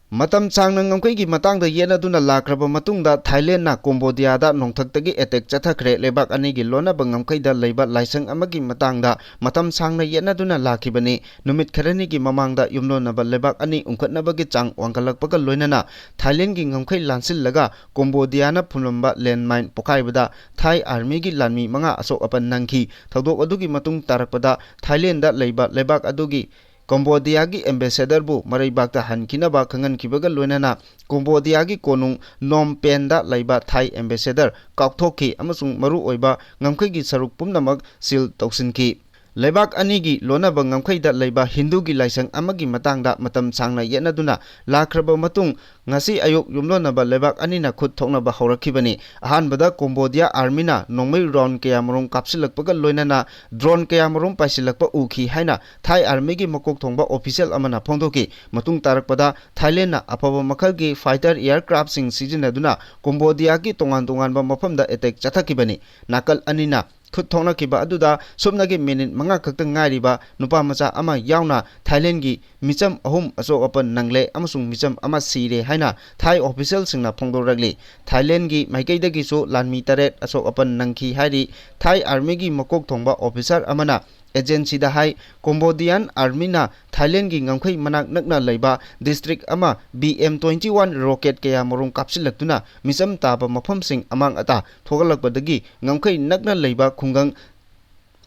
ꯃꯇꯝ ꯁꯥꯡꯅ ꯉꯝꯈꯩꯒꯤ ꯃꯇꯥꯡꯗ ꯌꯦꯠꯅꯗꯨꯅ ꯂꯥꯛꯈ꯭ꯔꯕ ꯃꯇꯨꯡꯗ ꯊꯥꯏꯂꯦꯟꯗꯅ ꯀꯣꯝꯕꯣꯗꯤꯌꯥꯗ ꯅꯣꯡꯊꯛꯇꯒꯤ attack ꯆꯠꯊꯈ꯭ꯔꯦ꯫ ꯂꯩꯕꯥꯛ ꯑꯅꯤꯒꯤ ꯂꯣꯟꯅꯕ ꯉꯝꯈꯩꯗ ꯂꯩꯕ ꯂꯥꯏꯁꯪ ꯑꯃꯒꯤ ꯃꯇꯥꯡꯗ ꯃꯇꯝ ꯁꯥꯡꯅ ꯌꯦꯠꯅꯗꯨꯅ ꯂꯥꯛꯈꯤꯕꯅꯤ꯫ ꯅꯨꯃꯤꯠ ꯈꯔꯅꯤꯒꯤ ꯃꯃꯥꯡꯗ ꯌꯨꯝꯂꯣꯟꯅꯕ ꯂꯩꯕꯥꯛ ꯑꯅꯤ ꯎꯪꯈꯠꯅꯕꯒꯤ ꯆꯥꯡ ꯋꯥꯡꯈꯠꯂꯛꯄꯒ ꯂꯣꯏꯅꯅ ꯊꯥꯏꯂꯦꯟꯒꯤ ꯉꯝꯈꯩ ꯂꯥꯟꯁꯤꯜꯂꯒ ꯀꯣꯝꯕꯣꯗꯤꯌꯥꯅ ꯐꯨꯝꯂꯝꯕ landmine ꯄꯣꯈꯥꯏꯕꯗ ꯊꯥꯏ armyꯒꯤ ꯂꯥꯟꯃꯤ ꯃꯉꯥ ꯑꯁꯣꯛ ꯑꯄꯟ ꯅꯪꯈꯤ꯫ ꯊꯧꯗꯣꯛ ꯑꯗꯨꯒꯤ ꯃꯇꯨꯡ ꯇꯥꯔꯛꯄꯗ ꯊꯥꯏꯂꯦꯟꯗ ꯂꯩꯕ ꯂꯩꯕꯥꯛ ꯑꯗꯨꯒꯤ ꯀꯣꯝꯕꯣꯗꯤꯌꯥꯒꯤ ambassadorꯕꯨ ꯃꯔꯩꯕꯥꯛꯇ ꯍꯟꯈꯤꯅꯕ ꯈꯪꯍꯟꯈꯤꯕꯒ ꯂꯣꯏꯅꯅ ꯀꯣꯝꯕꯣꯗꯤꯌꯥꯒꯤ ꯀꯣꯅꯨꯡ ꯅꯣꯝ ꯄꯦꯟꯗ ꯂꯩꯕ ꯊꯥꯏ ambassador ꯀꯥꯎꯊꯣꯛꯈꯤ ꯑꯃꯁꯨꯡ ꯃꯔꯨꯑꯣꯏꯕ ꯉꯝꯈꯩꯒꯤ ꯁꯔꯨꯛ ꯄꯨꯝꯅꯃꯛ seal ꯇꯧꯁꯤꯟꯈꯤ꯫ ꯂꯩꯕꯥꯛ ꯑꯅꯤꯒꯤ ꯂꯣꯟꯅꯕ ꯉꯝꯈꯩꯗ ꯂꯩꯕ ꯍꯤꯟꯗꯨꯒꯤ ꯂꯥꯏꯁꯪ ꯑꯃꯒꯤ ꯃꯇꯥꯡꯗ ꯃꯇꯝ ꯁꯥꯡꯅ ꯌꯦꯠꯅꯗꯨꯅ ꯂꯥꯛꯈ꯭ꯔꯕ ꯃꯇꯨꯡ, ꯉꯁꯤ ꯑꯌꯨꯛ ꯌꯨꯝꯂꯣꯟꯅꯕ ꯂꯩꯕꯥꯛ ꯑꯅꯤꯅ ꯈꯨꯠ ꯊꯣꯛꯅꯕ ꯍꯧꯔꯛꯈꯤꯕꯅꯤ꯫ ꯑꯍꯥꯟꯕꯗ ꯀꯣꯝꯕꯣꯗꯤꯌꯥ armyꯅ ꯅꯣꯡꯃꯩ round ꯀꯌꯥꯃꯔꯨꯝ ꯀꯥꯞꯁꯤꯜꯂꯛꯄꯒ ꯂꯣꯏꯅꯅ drone ꯀꯌꯥꯃꯔꯨꯝ ꯄꯥꯏꯁꯤꯜꯂꯛꯄ ꯎꯈꯤ ꯍꯥꯏꯅ ꯊꯥꯏ armyꯒꯤ ꯃꯀꯣꯛ ꯊꯣꯡꯕ official ꯑꯃꯅ ꯐꯣꯡꯗꯣꯛꯈꯤ꯫ ꯃꯇꯨꯡ ꯇꯥꯔꯛꯄꯗ ꯊꯥꯏꯂꯦꯟꯗꯅ ꯑꯐꯕ ꯃꯈꯜꯒꯤ fighter aircraftꯁꯤꯡ ꯁꯤꯖꯤꯟꯅꯗꯨꯅ ꯀꯣꯝꯕꯣꯗꯤꯌꯥꯒꯤ ꯇꯣꯉꯥꯟ ꯇꯣꯉꯥꯟꯕ ꯃꯐꯝꯗ attack ꯆꯠꯊꯈꯤꯕꯅꯤ꯫ ꯅꯥꯀꯜ ꯑꯅꯤꯅ ꯈꯨꯠ ꯊꯣꯛꯅꯈꯤꯕ ꯑꯗꯨꯗ ꯁꯨꯞꯅꯒꯤ minute ꯃꯉꯥ ꯈꯛꯇ ꯉꯥꯏꯔꯤꯕ ꯅꯨꯄꯥ ꯃꯆꯥ ꯑꯃ ꯌꯥꯎꯅ ꯊꯥꯏꯂꯦꯟꯗꯒꯤ ꯃꯤꯆꯝ ꯑꯍꯨꯝ ꯑꯁꯣꯛ ꯑꯄꯟ ꯅꯪꯂꯦ ꯑꯃꯁꯨꯡ ꯃꯤꯆꯝ ꯑꯃ ꯁꯤꯔꯦ ꯍꯥꯏꯅ ꯊꯥꯏ officialꯁꯤꯡꯅ ꯐꯣꯡꯗꯣꯔꯛꯂꯤ꯫ ꯊꯥꯏꯂꯦꯟꯗꯒꯤ ꯃꯥꯏꯀꯩꯗꯒꯤꯁꯨ ꯂꯥꯟꯃꯤ ꯇꯔꯦꯠ ꯑꯁꯣꯛ ꯑꯄꯟ ꯅꯪꯈꯤ ꯍꯥꯏꯔꯤ꯫ ꯊꯥꯏ armyꯒꯤ ꯃꯀꯣꯛ ꯊꯣꯡꯕ officer ꯑꯃꯅ agencyꯗ ꯍꯥꯏ, Cambodian armyꯅ ꯊꯥꯏꯂꯦꯟꯗꯒꯤ ꯉꯝꯈꯩ ꯃꯅꯥꯛ ꯅꯛꯅ ꯂꯩꯕ district ꯑꯃ B M twenty one rocket ꯀꯌꯥ ꯃꯔꯨꯝ ꯀꯥꯞꯁꯤꯜꯂꯛꯇꯨꯅ ꯃꯤꯆꯝ ꯇꯥꯕ ꯃꯐꯝꯁꯤꯡ ꯑꯃꯥꯡ ꯑꯇꯥ ꯊꯣꯛꯍꯜꯂꯛꯄꯗꯒꯤ ꯉꯝꯈꯩ ꯅꯛꯅ ꯂꯩꯕ ꯈꯨꯡꯒꯪ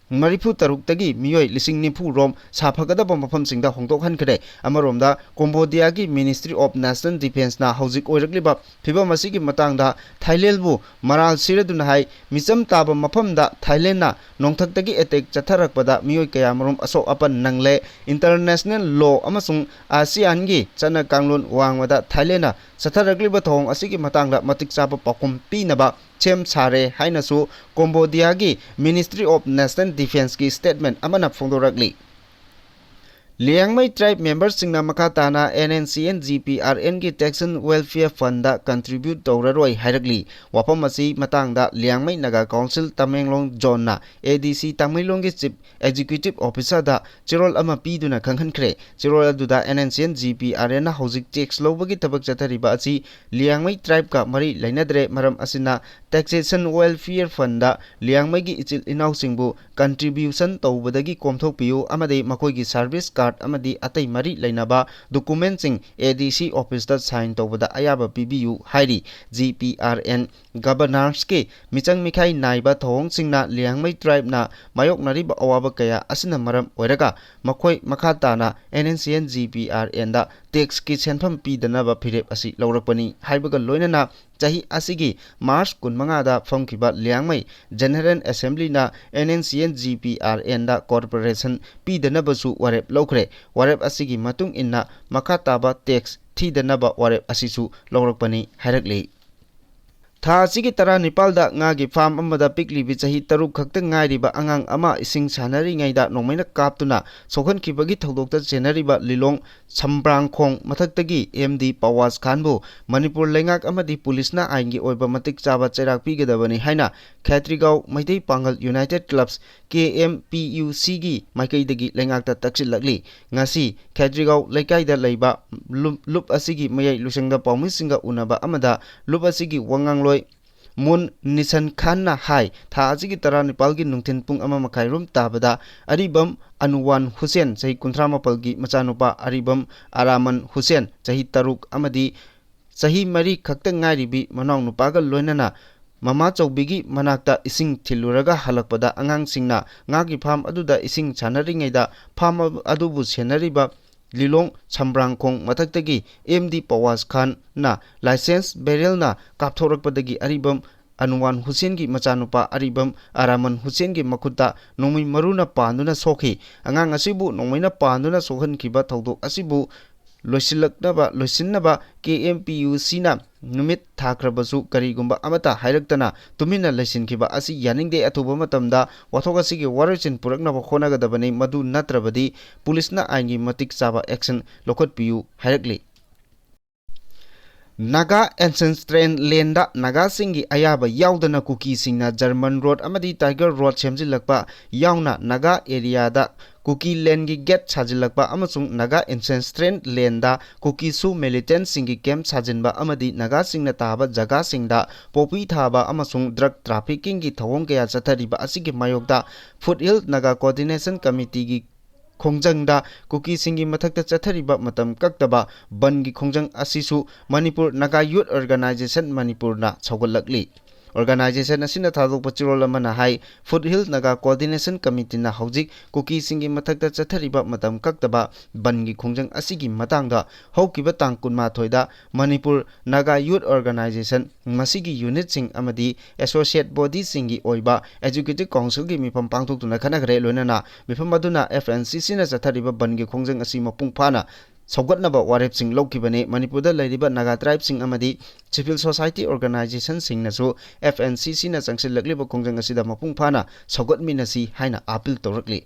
ꯃꯔꯤꯐꯨ ꯇꯔꯨꯛꯇꯒꯤ ꯃꯤꯑꯣꯏ ꯂꯤꯁꯤꯡ ꯅꯤꯐꯨ ꯔꯣꯝ ꯁꯥꯐꯒꯗꯕ ꯃꯐꯝꯁꯤꯡꯗ ꯍꯣꯡꯗꯣꯛꯍꯟꯈ꯭ꯔꯦ꯫ ꯑꯃꯔꯣꯝꯗ, ꯀꯣꯝꯕꯣꯗꯤꯌꯥꯒꯤ Ministry of National Defenceꯅ ꯍꯧꯖꯤꯛ ꯑꯣꯏꯔꯛꯂꯤꯕ ꯐꯤꯕꯝ ꯑꯁꯤꯒꯤ ꯃꯇꯥꯡꯗ ꯊꯥꯏꯂꯦꯟꯗꯕꯨ ꯃꯔꯥꯜ ꯁꯤꯔꯗꯨꯅ ꯍꯥꯏ, ꯃꯤꯆꯝ ꯇꯥꯕ ꯃꯐꯝꯗ ꯊꯥꯏꯂꯦꯟꯗꯅ ꯅꯣꯡꯊꯛꯇꯒꯤ attack ꯆꯠꯊꯔꯛꯄꯗ ꯃꯤꯑꯣꯏ ꯀꯌꯥꯃꯔꯨꯝ ꯑꯁꯣꯛ ꯑꯄꯟ ꯅꯪꯂꯦ꯫ International law ꯑꯃꯁꯨꯡ ASEANꯒꯤ ꯆꯠꯅ ꯀꯥꯡꯂꯣꯟ ꯋꯥꯡꯃꯗ ꯊꯥꯏꯂꯦꯟꯗꯅ ꯆꯠꯊꯔꯛꯂꯤꯕ ꯊꯧꯑꯣꯡ ꯑꯁꯤꯒꯤ ꯃꯇꯥꯡꯗ ꯃꯇꯤꯛ ꯆꯥꯕ ꯄꯥꯎꯈꯨꯝ ꯄꯤꯅꯕ ꯁꯦꯝ ꯁꯥꯔꯦ ꯍꯥꯏꯅꯁꯨ ꯀꯣꯝꯕꯣꯗꯤꯌꯥꯒꯤ Ministry of National Defenceꯀꯤ statement ꯑꯃꯅ ꯐꯣꯡꯗꯣꯔꯛꯂꯤ꯫ ꯂꯤꯌꯥꯡꯃꯩ tribe memberꯁꯤꯡꯅ ꯃꯈꯥ ꯇꯥꯅ N N C N G P R Nꯒꯤ Taxation Welfare Fundꯗ contribute ꯇꯧꯔꯔꯣꯏ ꯍꯥꯏꯔꯛꯂꯤ꯫ ꯋꯥꯐꯝ ꯑꯁꯤ ꯃꯇꯥꯡꯗ Liangmai Naga Council Tamenglong Zoneꯅ A D C ꯇꯃꯦꯡꯂꯣꯡꯒꯤ Chief Executive Officerꯗ ꯆꯦꯔꯣꯜ ꯑꯃ ꯄꯤꯗꯨꯅ ꯈꯪꯍꯟꯈ꯭ꯔꯦ꯫ ꯆꯦꯔꯣꯜ ꯑꯗꯨꯗ N N C N G P R Nꯅ ꯍꯧꯖꯤꯛ tax ꯂꯧꯕꯒꯤ ꯊꯕꯛ ꯆꯠꯊꯔꯤꯕ ꯑꯁꯤ ꯂꯤꯌꯥꯡꯃꯩ tribeꯀ ꯃꯔꯤ ꯂꯩꯅꯗ꯭ꯔꯦ꯫ ꯃꯔꯝ ꯑꯁꯤꯅ Taxation Welfare Fundꯗ ꯂꯤꯌꯥꯡꯃꯩꯒꯤ ꯏꯆꯤꯜ ꯏꯅꯥꯎꯁꯤꯡꯕꯨ contribution ꯇꯧꯕꯗꯒꯤ ꯀꯣꯝꯊꯣꯛꯄꯤꯌꯨ ꯑꯃꯗꯤ ꯃꯈꯣꯏꯒꯤ service card ꯑꯃꯗꯤ ꯑꯇꯩ ꯃꯔꯤ ꯂꯩꯅꯕ documentꯁꯤꯡ A D C officeꯇ sign ꯇꯧꯕꯗ ꯑꯌꯥꯕ ꯄꯤꯕꯤꯌꯨ ꯍꯥꯏꯔꯤ꯫ G P R N Governorꯁꯀꯤ ꯃꯤꯆꯪ ꯃꯤꯈꯥꯏ ꯅꯥꯏꯕ ꯊꯧꯑꯣꯡꯁꯤꯡꯅ ꯂꯤꯌꯥꯡꯃꯩ tribeꯅ ꯃꯥꯌꯣꯛꯅꯔꯤꯕ ꯑꯋꯥꯕ ꯀꯌꯥ ꯑꯁꯤꯅ ꯃꯔꯝ ꯑꯣꯏꯔꯒ ꯃꯈꯣꯏ ꯃꯈꯥ ꯇꯥꯅ N N C N G P R Nꯗ taxꯀꯤ ꯁꯦꯟꯐꯝ ꯄꯤꯗꯅꯕ ꯐꯤꯔꯦꯞ ꯑꯁꯤ ꯂꯧꯔꯛꯄꯅꯤ ꯍꯥꯏꯕꯒ ꯂꯣꯏꯅꯅ ꯆꯍꯤ ꯑꯁꯤꯒꯤ March ꯀꯨꯟꯃꯉꯥꯗ ꯐꯝꯈꯤꯕ Liangmai General Assemblyꯅ N N C N G P R Nꯗ corporation ꯄꯤꯗꯅꯕꯁꯨ ꯋꯥꯔꯦꯞ ꯂꯧꯈ꯭ꯔꯦ꯫ ꯋꯥꯔꯦꯞ ꯑꯁꯤꯒꯤ ꯃꯇꯨꯡ ꯏꯟꯅ ꯃꯈꯥ ꯇꯥꯕ tax ꯊꯤꯗꯅꯕ ꯋꯥꯔꯦꯞ ꯑꯁꯤꯁꯨ ꯂꯧꯔꯛꯄꯅꯤ ꯍꯥꯏꯔꯛꯂꯤ꯫ ꯊꯥ ꯑꯁꯤꯒꯤ ꯇꯔꯥꯅꯤꯄꯥꯜꯗ ꯉꯥꯒꯤ farm ꯑꯃꯗ ꯄꯤꯛꯂꯤꯕꯤ ꯆꯍꯤ ꯇꯔꯨꯛ ꯈꯛꯇ ꯉꯥꯏꯔꯤꯕ ꯑꯉꯥꯡ ꯑꯃ ꯏꯁꯤꯡ ꯁꯥꯟꯅꯔꯤꯉꯩꯗ ꯅꯣꯡꯃꯩꯅ ꯀꯥꯞꯇꯨꯅ ꯁꯣꯛꯍꯟꯈꯤꯕꯒꯤ ꯊꯧꯗꯣꯛꯇ ꯆꯦꯟꯅꯔꯤꯕ ꯂꯤꯂꯣꯡ ꯁꯝꯕ꯭ꯔꯥꯡꯈꯣꯡ ꯃꯊꯛꯇꯒꯤ M D ꯄꯋꯥꯁ ꯈꯥꯟꯕꯨ ꯃꯅꯤꯄꯨꯔ ꯂꯩꯉꯥꯛ ꯑꯃꯗꯤ ꯄꯨꯂꯤꯁꯅ ꯑꯥꯏꯟꯒꯤ ꯑꯣꯏꯕ ꯃꯇꯤꯛ ꯆꯥꯕ ꯆꯩꯔꯥꯛ ꯄꯤꯒꯗꯕꯅꯤ ꯍꯥꯏꯅ ꯈꯦꯇ꯭ꯔꯤꯒꯥꯎ ꯃꯩꯇꯩ ꯄꯥꯡꯒꯜ United Clubs, K M P U Cꯒꯤ ꯃꯥꯏꯀꯩꯗꯒꯤ ꯂꯩꯉꯥꯛꯇ ꯇꯛꯁꯤꯜꯂꯛꯂꯤ꯫ ꯉꯁꯤ ꯈꯦꯇ꯭ꯔꯤꯒꯥꯎ ꯂꯩꯀꯥꯏꯗ ꯂꯩꯕ ꯂꯨꯞ, ꯂꯨꯞ ꯑꯁꯤꯒꯤ ꯃꯌꯥꯏ ꯂꯨꯆꯪꯗ ꯄꯥꯎꯃꯤꯁꯤꯡꯒ ꯎꯅꯕ ꯑꯃꯗ ꯂꯨꯞ ꯑꯁꯤꯒꯤ ꯋꯥꯉꯥꯡꯂꯣꯏ ꯃꯨꯟ ꯅꯤꯁꯟ ꯈꯥꯟꯅ ꯍꯥꯏ, ꯊꯥ ꯑꯁꯤꯒꯤ ꯇꯔꯥꯅꯤꯄꯥꯜꯒꯤ ꯅꯨꯡꯊꯤꯜ ꯄꯨꯡ ꯑꯃ ꯃꯈꯥꯏ ꯔꯣꯝ ꯇꯥꯕꯗ ꯑꯔꯤꯕꯝ ꯑꯅꯨꯋꯥꯟ ꯍꯨꯁꯦꯟ, ꯆꯍꯤ ꯀꯨꯟꯊ꯭ꯔꯥ ꯃꯥꯄꯜꯒꯤ ꯃꯆꯥꯅꯨꯄꯥ ꯑꯔꯤꯕꯝ ꯑꯔꯥꯃꯟ ꯍꯨꯁꯦꯟ, ꯆꯍꯤ ꯇꯔꯨꯛ ꯑꯃꯗꯤ ꯆꯍꯤ ꯃꯔꯤ ꯈꯛꯇ ꯉꯥꯏꯔꯤꯕꯤ ꯃꯅꯥꯎꯅꯨꯄꯥꯒ ꯂꯣꯏꯅꯅ ꯃꯃꯥ ꯆꯧꯕꯤꯒꯤ ꯃꯅꯥꯛꯇ ꯏꯁꯤꯡ ꯊꯤꯜꯂꯨꯔꯒ ꯍꯜꯂꯛꯄꯗ ꯑꯉꯥꯡꯁꯤꯡꯅ ꯉꯥꯒꯤ farm ꯑꯗꯨꯗ ꯏꯁꯤꯡ ꯁꯥꯟꯅꯔꯤꯉꯩꯗ farm ꯑꯗꯨꯕꯨ ꯁꯦꯟꯅꯔꯤꯕ ꯂꯤꯂꯣꯡ ꯁꯝꯕ꯭ꯔꯥꯡꯈꯣꯡ ꯃꯊꯛꯇꯒꯤ M D ꯄꯋꯥꯁ ꯈꯥꯟꯅ licence barrelꯅ ꯀꯥꯞꯊꯣꯔꯛꯄꯗꯒꯤ ꯑꯔꯤꯕꯝ ꯑꯅꯨꯋꯥꯟ ꯍꯨꯁꯦꯟꯒꯤ ꯃꯆꯥꯅꯨꯄꯥ ꯑꯔꯤꯕꯝ ꯑꯔꯥꯃꯟ ꯍꯨꯁꯦꯟꯒꯤ ꯃꯈꯨꯠꯇ ꯅꯣꯡꯃꯩ ꯃꯔꯨꯅ ꯄꯥꯟꯗꯨꯅ ꯁꯣꯛꯈꯤ꯫ ꯑꯉꯥꯡ ꯑꯁꯤꯕꯨ ꯅꯣꯡꯃꯩꯅ ꯄꯥꯟꯗꯨꯅ ꯁꯣꯛꯍꯟꯈꯤꯕ ꯊꯧꯗꯣꯛ ꯑꯁꯤꯕꯨ ꯂꯣꯏꯁꯤꯜꯂꯛꯅꯕ, ꯂꯣꯏꯁꯤꯟꯅꯕ ꯀꯦ ꯑꯦꯝ ꯄꯤ ꯌꯨ ꯁꯤꯅ ꯅꯨꯃꯤꯠ ꯊꯥꯈ꯭ꯔꯕꯁꯨ ꯀꯔꯤꯒꯨꯝꯕ ꯑꯃꯠꯇ ꯍꯥꯏꯔꯛꯇꯅ ꯇꯨꯃꯤꯟꯅ ꯂꯩꯁꯤꯟꯈꯤꯕ ꯑꯁꯤ ꯌꯥꯅꯤꯡꯗꯦ꯫ ꯑꯊꯨꯕ ꯃꯇꯝꯗ ꯋꯥꯊꯣꯛ ꯑꯁꯤꯒꯤ ꯋꯥꯔꯣꯏꯁꯤꯟ ꯄꯨꯔꯛꯅꯕ ꯍꯣꯠꯅꯒꯗꯕꯅꯤ, ꯃꯗꯨ ꯅꯠꯇ꯭ꯔꯕꯗꯤ ꯄꯨꯂꯤꯁꯅ ꯑꯥꯏꯟꯒꯤ ꯃꯇꯤꯛ ꯆꯥꯕ action ꯂꯧꯈꯠꯄꯤꯌꯨ ꯍꯥꯏꯔꯛꯂꯤ꯫ ꯅꯥꯒꯥ ancestral landꯗ ꯅꯥꯒꯥꯁꯤꯡꯒꯤ ꯑꯌꯥꯕ ꯌꯥꯎꯗꯅ ꯀꯨꯀꯤꯁꯤꯡꯅ German road ꯑꯃꯗꯤ Tiger Road ꯁꯦꯝꯖꯤꯜꯂꯛꯄ ꯌꯥꯎꯅ ꯅꯥꯒꯥ areaꯗ ꯀꯨꯀꯤ landꯒꯤ gate ꯁꯥꯖꯤꯜꯂꯛꯄ ꯑꯃꯁꯨꯡ ꯅꯥꯒꯥ ancestral landꯗ ꯀꯨꯀꯤꯁꯨ militantꯁꯤꯡꯒꯤ camp ꯁꯥꯖꯤꯟꯕ ꯑꯃꯗꯤ ꯅꯥꯒꯥꯁꯤꯡꯅ ꯇꯥꯕ ꯖꯒꯥꯁꯤꯡꯗ poppy ꯊꯥꯕ ꯑꯃꯁꯨꯡ drug traffickingꯒꯤ ꯊꯧꯑꯣꯡ ꯀꯌꯥ ꯆꯠꯊꯔꯤꯕ ꯑꯁꯤꯒꯤ ꯃꯥꯌꯣꯛꯇ Foothill Naga Coordination Committeeꯒꯤ ꯈꯣꯡꯖꯪꯗ ꯀꯨꯀꯤꯁꯤꯡꯒꯤ ꯃꯊꯛꯇ ꯆꯠꯊꯔꯤꯕ ꯃꯇꯝ ꯀꯛꯇꯕ ꯕꯟꯒꯤ ꯈꯣꯡꯖꯪ ꯑꯁꯤꯁꯨ ꯃꯅꯤꯄꯨꯔ ꯅꯥꯒꯥ ꯌꯨꯠ ꯑꯣꯔꯒꯅꯥꯏꯖꯦꯁꯟ ꯃꯅꯤꯄꯨꯔꯅ ꯁꯧꯒꯠꯂꯛꯂꯤ꯫ ꯑꯣꯔꯒꯅꯥꯏꯖꯦꯁꯟ ꯑꯁꯤꯅ ꯊꯥꯗꯣꯛꯄ ꯆꯦꯔꯣꯜ ꯑꯃꯅ ꯍꯥꯏ, ꯐꯨꯠ ꯍꯤꯜ ꯅꯥꯒꯥ ꯀꯣꯑꯣꯔꯗꯤꯅꯦꯁꯟ ꯀꯃꯤꯇꯤꯅ ꯍꯧꯖꯤꯛ ꯀꯨꯀꯤꯁꯤꯡꯒꯤ ꯃꯊꯛꯇ ꯆꯠꯊꯔꯤꯕ ꯃꯇꯝ ꯀꯛꯇꯕ ꯕꯟꯒꯤ ꯈꯣꯡꯖꯪ ꯑꯁꯤꯒꯤ ꯃꯇꯥꯡꯗ ꯍꯧꯈꯤꯕ ꯇꯥꯡ ꯀꯨꯟꯃꯥꯊꯣꯏꯗ ꯃꯅꯤꯄꯨꯔ ꯅꯥꯒꯥ ꯌꯨꯠ ꯑꯣꯔꯒꯅꯥꯏꯖꯦꯁꯟ, ꯃꯁꯤꯒꯤ ꯌꯨꯅꯤꯠꯁꯤꯡ ꯑꯃꯗꯤ ꯑꯦꯁꯣꯁꯤꯌꯦꯠ ꯕꯣꯗꯤꯁꯤꯡꯒꯤ ꯑꯣꯏꯕ ꯑꯦꯛꯖꯤꯀ꯭ꯌꯨꯇꯤꯚ ꯀꯥꯎꯟꯁꯤꯜꯒꯤ ꯃꯤꯐꯝ ꯄꯥꯡꯊꯣꯛꯇꯨꯅ ꯈꯟꯅꯈ꯭ꯔꯦ꯫ ꯂꯣꯏꯅꯅ ꯃꯤꯐꯝ ꯑꯗꯨꯅ ꯑꯦꯐ ꯑꯦꯟ ꯁꯤ ꯁꯤꯅ ꯆꯠꯊꯔꯤꯕ ꯕꯟꯒꯤ ꯈꯣꯡꯖꯪ ꯑꯁꯤ ꯃꯄꯨꯡ ꯐꯥꯅ ꯁꯧꯒꯠꯅꯕ ꯋꯥꯔꯦꯞꯁꯤꯡ ꯂꯧꯈꯤꯕꯅꯤ꯫ ꯃꯅꯤꯄꯨꯔꯗ ꯂꯩꯔꯤꯕ ꯅꯥꯒꯥ ꯇ꯭ꯔꯥꯏꯕꯁꯤꯡ ꯑꯃꯗꯤ ꯁꯤꯚꯤꯜ ꯁꯣꯁꯥꯏꯇꯤ ꯑꯣꯔꯒꯅꯥꯏꯖꯦꯁꯟꯁꯤꯡꯅꯁꯨ ꯑꯦꯐ ꯑꯦꯟ ꯁꯤ ꯁꯤꯅ ꯆꯪꯁꯤꯜꯂꯛꯂꯤꯕ ꯈꯣꯡꯖꯪ ꯑꯁꯤꯗ ꯃꯄꯨꯡ ꯐꯥꯅ ꯁꯧꯒꯠꯃꯤꯟꯅꯁꯤ ꯍꯥꯏꯅ ꯑꯥꯄꯤꯜ ꯇꯧꯔꯛꯂꯤ꯫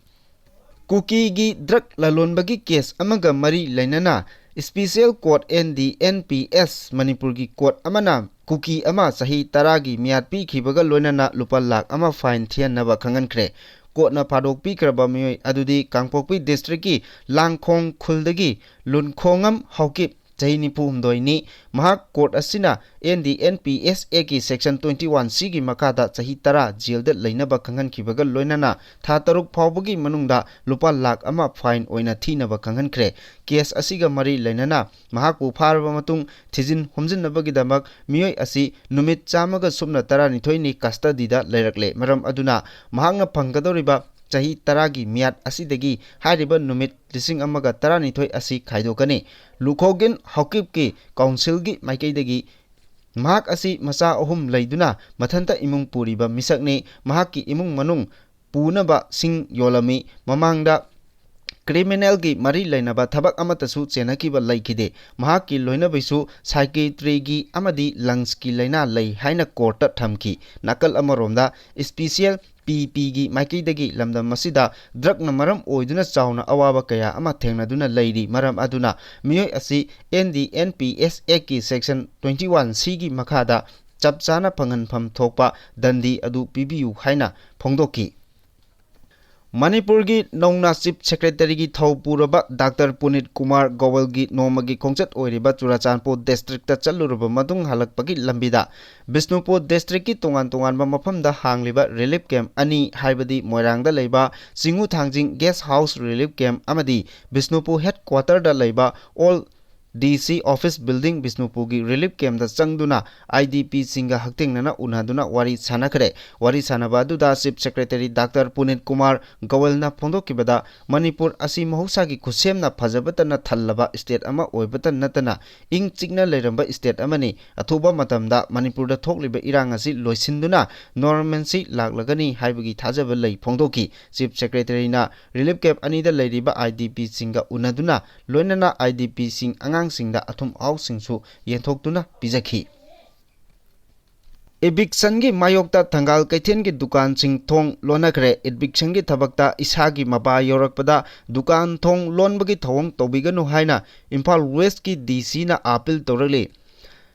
ꯀꯨꯀꯤꯒꯤ ꯗ꯭ꯔꯒ ꯂꯂꯣꯟꯕꯒꯤ ꯀꯦꯁ ꯑꯃꯒ ꯃꯔꯤ ꯂꯩꯅꯅ special court N D N P S ꯃꯅꯤꯄꯨꯔꯒꯤ ꯀꯣꯔꯠ ꯑꯃꯅ ꯀꯨꯀꯤ ꯑꯃ ꯆꯍꯤ ꯇꯔꯥꯒꯤ ꯃꯤꯌꯥꯠ ꯄꯤꯈꯤꯕꯒ ꯂꯣꯏꯅꯅ ꯂꯨꯄꯥ ꯂꯥꯈ ꯑꯃ ꯐꯥꯏꯟ ꯊꯤꯍꯟꯅꯕ ꯈꯪꯍꯟꯈ꯭ꯔꯦ꯫ ꯀꯣꯔꯠꯅ ꯐꯥꯗꯣꯛꯄꯤꯈ꯭ꯔꯕ ꯃꯤꯑꯣꯏ ꯑꯗꯨꯗꯤ ꯀꯥꯡꯄꯣꯛꯄꯤ ꯗꯤꯁꯇ꯭ꯔꯤꯛꯀꯤ ꯂꯥꯡꯈꯣꯡ ꯈꯨꯜꯗꯒꯤ ꯂꯨꯟꯈꯣꯉꯝ ꯍꯥꯎꯀꯤꯞ, ꯆꯍꯤ ꯅꯤꯐꯨ ꯍꯨꯝꯗꯣꯏꯅꯤ꯫ ꯃꯍꯥꯛ ꯀꯣꯔꯠ ꯑꯁꯤꯅ ꯑꯦꯟ ꯗꯤ ꯑꯦꯟ ꯄꯤ ꯑꯦꯁ ꯑꯦꯒꯤ ꯁꯦꯛꯁꯟ ꯇ꯭ꯋꯦꯟꯇꯤ ꯋꯥꯟ ꯁꯤꯒꯤ ꯃꯈꯥꯗ ꯆꯍꯤ ꯇꯔꯥ ꯖꯦꯜꯗ ꯂꯩꯅꯕ ꯈꯪꯍꯟꯈꯤꯕꯒ ꯂꯣꯏꯅꯅ ꯊꯥ ꯇꯔꯨꯛ ꯐꯥꯎꯕꯒꯤ ꯃꯅꯨꯡꯗ ꯂꯨꯄꯥ ꯂꯥꯈ ꯑꯃ ꯐꯥꯏꯟ ꯑꯣꯏꯅ ꯊꯤꯅꯕ ꯈꯪꯍꯟꯈ꯭ꯔꯦ꯫ ꯀꯦꯁ ꯑꯁꯤꯒ ꯃꯔꯤ ꯂꯩꯅꯅ ꯃꯍꯥꯛꯄꯨ ꯐꯥꯔꯕ ꯃꯇꯨꯡ ꯊꯤꯖꯤꯟ ꯍꯨꯝꯖꯤꯟꯅꯕꯒꯤꯗꯃꯛ ꯃꯤꯑꯣꯏ ꯑꯁꯤ ꯅꯨꯃꯤꯠ ꯆꯥꯝꯃꯒ ꯁꯨꯞꯅ ꯇꯔꯥꯅꯤꯊꯣꯏꯅꯤ ꯀꯁꯇꯗꯤꯗ ꯂꯩꯔꯛꯂꯦ꯫ ꯃꯔꯝ ꯑꯗꯨꯅ ꯃꯍꯥꯛꯅ ꯐꯪꯒꯗꯧꯔꯤꯕ ꯆꯍꯤ ꯇꯔꯥꯒꯤ ꯃꯤꯌꯥꯠ ꯑꯁꯤꯗꯒꯤ ꯍꯥꯏꯔꯤꯕ ꯅꯨꯃꯤꯠ ꯂꯤꯁꯤꯡ ꯑꯃꯒ ꯇꯔꯥꯅꯤꯊꯣꯏ ꯑꯁꯤ ꯈꯥꯏꯗꯣꯛꯀꯅꯤ꯫ ꯂꯨꯈꯣꯒꯤꯟ ꯍꯥꯎꯀꯤꯞꯀꯤ ꯀꯥꯎꯟꯁꯤꯜꯒꯤ ꯃꯥꯏꯀꯩꯗꯒꯤ ꯃꯍꯥꯛ ꯑꯁꯤ ꯃꯆꯥ ꯑꯍꯨꯝ ꯂꯩꯗꯨꯅ ꯃꯊꯟꯇ ꯏꯃꯨꯡ ꯄꯨꯔꯤꯕ ꯃꯤꯁꯛꯅꯤ꯫ ꯃꯍꯥꯛꯀꯤ ꯏꯃꯨꯡ ꯃꯅꯨꯡ ꯄꯨꯅꯕ ꯁꯤꯡ ꯌꯣꯜꯂꯝꯃꯤ꯫ ꯃꯃꯥꯡꯗ ꯀ꯭ꯔꯤꯃꯤꯅꯦꯜꯒꯤ ꯃꯔꯤ ꯂꯩꯅꯕ ꯊꯕꯛ ꯑꯃꯠꯇꯁꯨ ꯆꯦꯟꯅꯈꯤꯕ ꯂꯩꯈꯤꯗꯦ꯫ ꯃꯍꯥꯛꯀꯤ ꯂꯣꯏꯅꯕꯤꯁꯨ ꯁꯥꯏꯀꯦꯇ꯭ꯔꯤꯒꯤ ꯑꯃꯗꯤ ꯂꯪꯁꯀꯤ ꯂꯥꯏꯅꯥ ꯂꯩ ꯍꯥꯏꯅ ꯀꯣꯔꯠꯇ ꯊꯝꯈꯤ꯫ ꯅꯥꯀꯜ ꯑꯃꯔꯣꯝꯗ, ꯏꯁꯄꯤꯁꯤꯑꯦꯜ ꯄꯤ ꯄꯤꯒꯤ ꯃꯥꯏꯀꯩꯗꯒꯤ ꯂꯝꯗꯝ ꯑꯁꯤꯗ ꯗ꯭ꯔꯒꯅ ꯃꯔꯝ ꯑꯣꯏꯗꯨꯅ ꯆꯥꯎꯅ ꯑꯋꯥꯕ ꯀꯌꯥ ꯑꯃ ꯊꯦꯡꯅꯗꯨꯅ ꯂꯩꯔꯤ꯫ ꯃꯔꯝ ꯑꯗꯨꯅ ꯃꯤꯑꯣꯏ ꯑꯁꯤ N D N P S ꯑꯦꯛꯀꯤ ꯁꯦꯛꯁꯟ ꯇ꯭ꯋꯦꯟꯇꯤ ꯋꯥꯟ ꯁꯤꯒꯤ ꯃꯈꯥꯗ ꯆꯞ ꯆꯥꯅ ꯐꯪꯍꯟꯐꯝ ꯊꯣꯛꯄ ꯗꯟꯗꯤ ꯑꯗꯨ ꯄꯤꯕꯤꯌꯨ ꯍꯥꯏꯅ ꯐꯣꯡꯗꯣꯛꯈꯤ꯫ ꯃꯅꯤꯄꯨꯔꯒꯤ ꯅꯧꯅ ꯆꯤꯐ ꯁꯦꯀ꯭ꯔꯦꯇꯔꯤꯒꯤ ꯊꯧ ꯄꯨꯔꯕ ꯗꯥꯛꯇꯔ ꯄꯨꯅꯤꯠ ꯀꯨꯃꯥꯔ ꯒꯣꯋꯜꯒꯤ ꯅꯣꯡꯃꯒꯤ ꯈꯣꯡꯆꯠ ꯑꯣꯏꯔꯤꯕ ꯆꯨꯔꯥꯆꯥꯟꯄꯨꯔ ꯗꯤꯁꯇ꯭ꯔꯤꯛꯇ ꯆꯠꯂꯨꯔꯕ ꯃꯇꯨꯡ ꯍꯜꯂꯛꯄꯒꯤ ꯂꯝꯕꯤꯗ ꯕꯤꯁꯅꯨꯄꯨꯔ ꯗꯤꯁꯇ꯭ꯔꯤꯛꯀꯤ ꯇꯣꯉꯥꯟ ꯇꯣꯉꯥꯟꯕ ꯃꯐꯝꯗ ꯍꯥꯡꯂꯤꯕ ꯔꯤꯂꯤꯐ ꯀꯦꯝꯞ ꯑꯅꯤ, ꯍꯥꯏꯕꯗꯤ ꯃꯣꯏꯔꯥꯡꯗ ꯂꯩꯕ ꯆꯤꯡꯉꯨ ꯊꯥꯡꯖꯤꯡ ꯒꯦꯁ ꯍꯥꯎꯁ ꯔꯤꯂꯤꯐ ꯀꯦꯝꯞ ꯑꯃꯗꯤ ꯕꯤꯁꯅꯨꯄꯨꯔ ꯍꯦꯗꯀ꯭ꯋꯥꯇꯔꯗ ꯂꯩꯕ ꯑꯣꯜ ꯗꯤ ꯁꯤ ꯑꯣꯐꯤꯁ ꯕꯤꯜꯗꯤꯡ ꯕꯤꯁꯅꯨꯄꯨꯔꯒꯤ ꯔꯤꯂꯤꯐ ꯀꯦꯝꯞꯇ ꯆꯪꯗꯨꯅ ꯑꯥꯏ ꯗꯤ ꯄꯤꯁꯤꯡꯒ ꯍꯛꯊꯦꯡꯅꯅ ꯎꯅꯗꯨꯅ ꯋꯥꯔꯤ ꯁꯥꯟꯅꯈ꯭ꯔꯦ꯫ ꯋꯥꯔꯤ ꯁꯥꯟꯅꯕ ꯑꯗꯨꯗ chief secretary doctor Punit Kumar ꯒꯣꯋꯜꯅ ꯐꯣꯡꯗꯣꯛꯈꯤꯕꯗ, ꯃꯅꯤꯄꯨꯔ ꯑꯁꯤ ꯃꯍꯧꯁꯥꯒꯤ ꯈꯨꯠꯁꯦꯝꯅ ꯐꯖꯕꯇꯅ ꯊꯜꯂꯕ ꯁ꯭ꯇꯦꯠ ꯑꯃ ꯑꯣꯏꯕꯇ ꯅꯠꯇꯅ ꯏꯪ ꯆꯤꯛꯅ ꯂꯩꯔꯝꯕ ꯁ꯭ꯇꯦꯠ ꯑꯃꯅꯤ꯫ ꯑꯊꯨꯕ ꯃꯇꯝꯗ ꯃꯅꯤꯄꯨꯔꯗ ꯊꯣꯛꯂꯤꯕ ꯏꯔꯥꯡ ꯑꯁꯤ ꯂꯣꯏꯁꯤꯟꯗꯨꯅ ꯅꯣꯔꯃꯦꯜꯁꯤ ꯂꯥꯛꯂꯒꯅꯤ ꯍꯥꯏꯕꯒꯤ ꯊꯥꯖꯕ ꯂꯩ ꯐꯣꯡꯗꯣꯛꯈꯤ꯫ ꯆꯤꯐ ꯁꯦꯀ꯭ꯔꯦꯇꯔꯤꯅ ꯔꯤꯂꯤꯐ ꯀꯦꯝꯞ ꯑꯅꯤꯗ ꯂꯩꯔꯤꯕ ꯑꯥꯏ ꯗꯤ ꯄꯤꯁꯤꯡꯒ ꯎꯅꯗꯨꯅ ꯂꯣꯏꯅꯅ ꯑꯥꯏ ꯗꯤ ꯄꯤꯁꯤꯡ ꯑꯉꯥꯡꯁꯤꯡꯗ ꯑꯊꯨꯝ ꯑꯍꯥꯎꯁꯤꯡꯁꯨ ꯌꯦꯟꯊꯣꯛꯇꯨꯅ ꯄꯤꯖꯈꯤ꯫ ꯏꯚꯤꯛꯁꯟꯒꯤ ꯃꯥꯌꯣꯛꯇ ꯊꯪꯒꯥꯜ ꯀꯩꯊꯦꯜꯒꯤ ꯗꯨꯀꯥꯟꯁꯤꯡ ꯊꯣꯡ ꯂꯣꯟꯅꯈ꯭ꯔꯦ꯫ ꯏꯚꯤꯛꯁꯟꯒꯤ ꯊꯕꯛꯇ ꯏꯁꯥꯒꯤ ꯃꯄꯥ ꯌꯧꯔꯛꯄꯗ ꯗꯨꯀꯥꯟ ꯊꯣꯡ ꯂꯣꯟꯕꯒꯤ ꯊꯧꯑꯣꯡ ꯇꯧꯕꯤꯒꯅꯨ ꯍꯥꯏꯅ ꯏꯝꯐꯥꯜ ꯋꯦꯁꯀꯤ ꯗꯤ ꯁꯤꯅ ꯑꯥꯄꯤꯜ ꯇꯧꯔꯛꯂꯤ꯫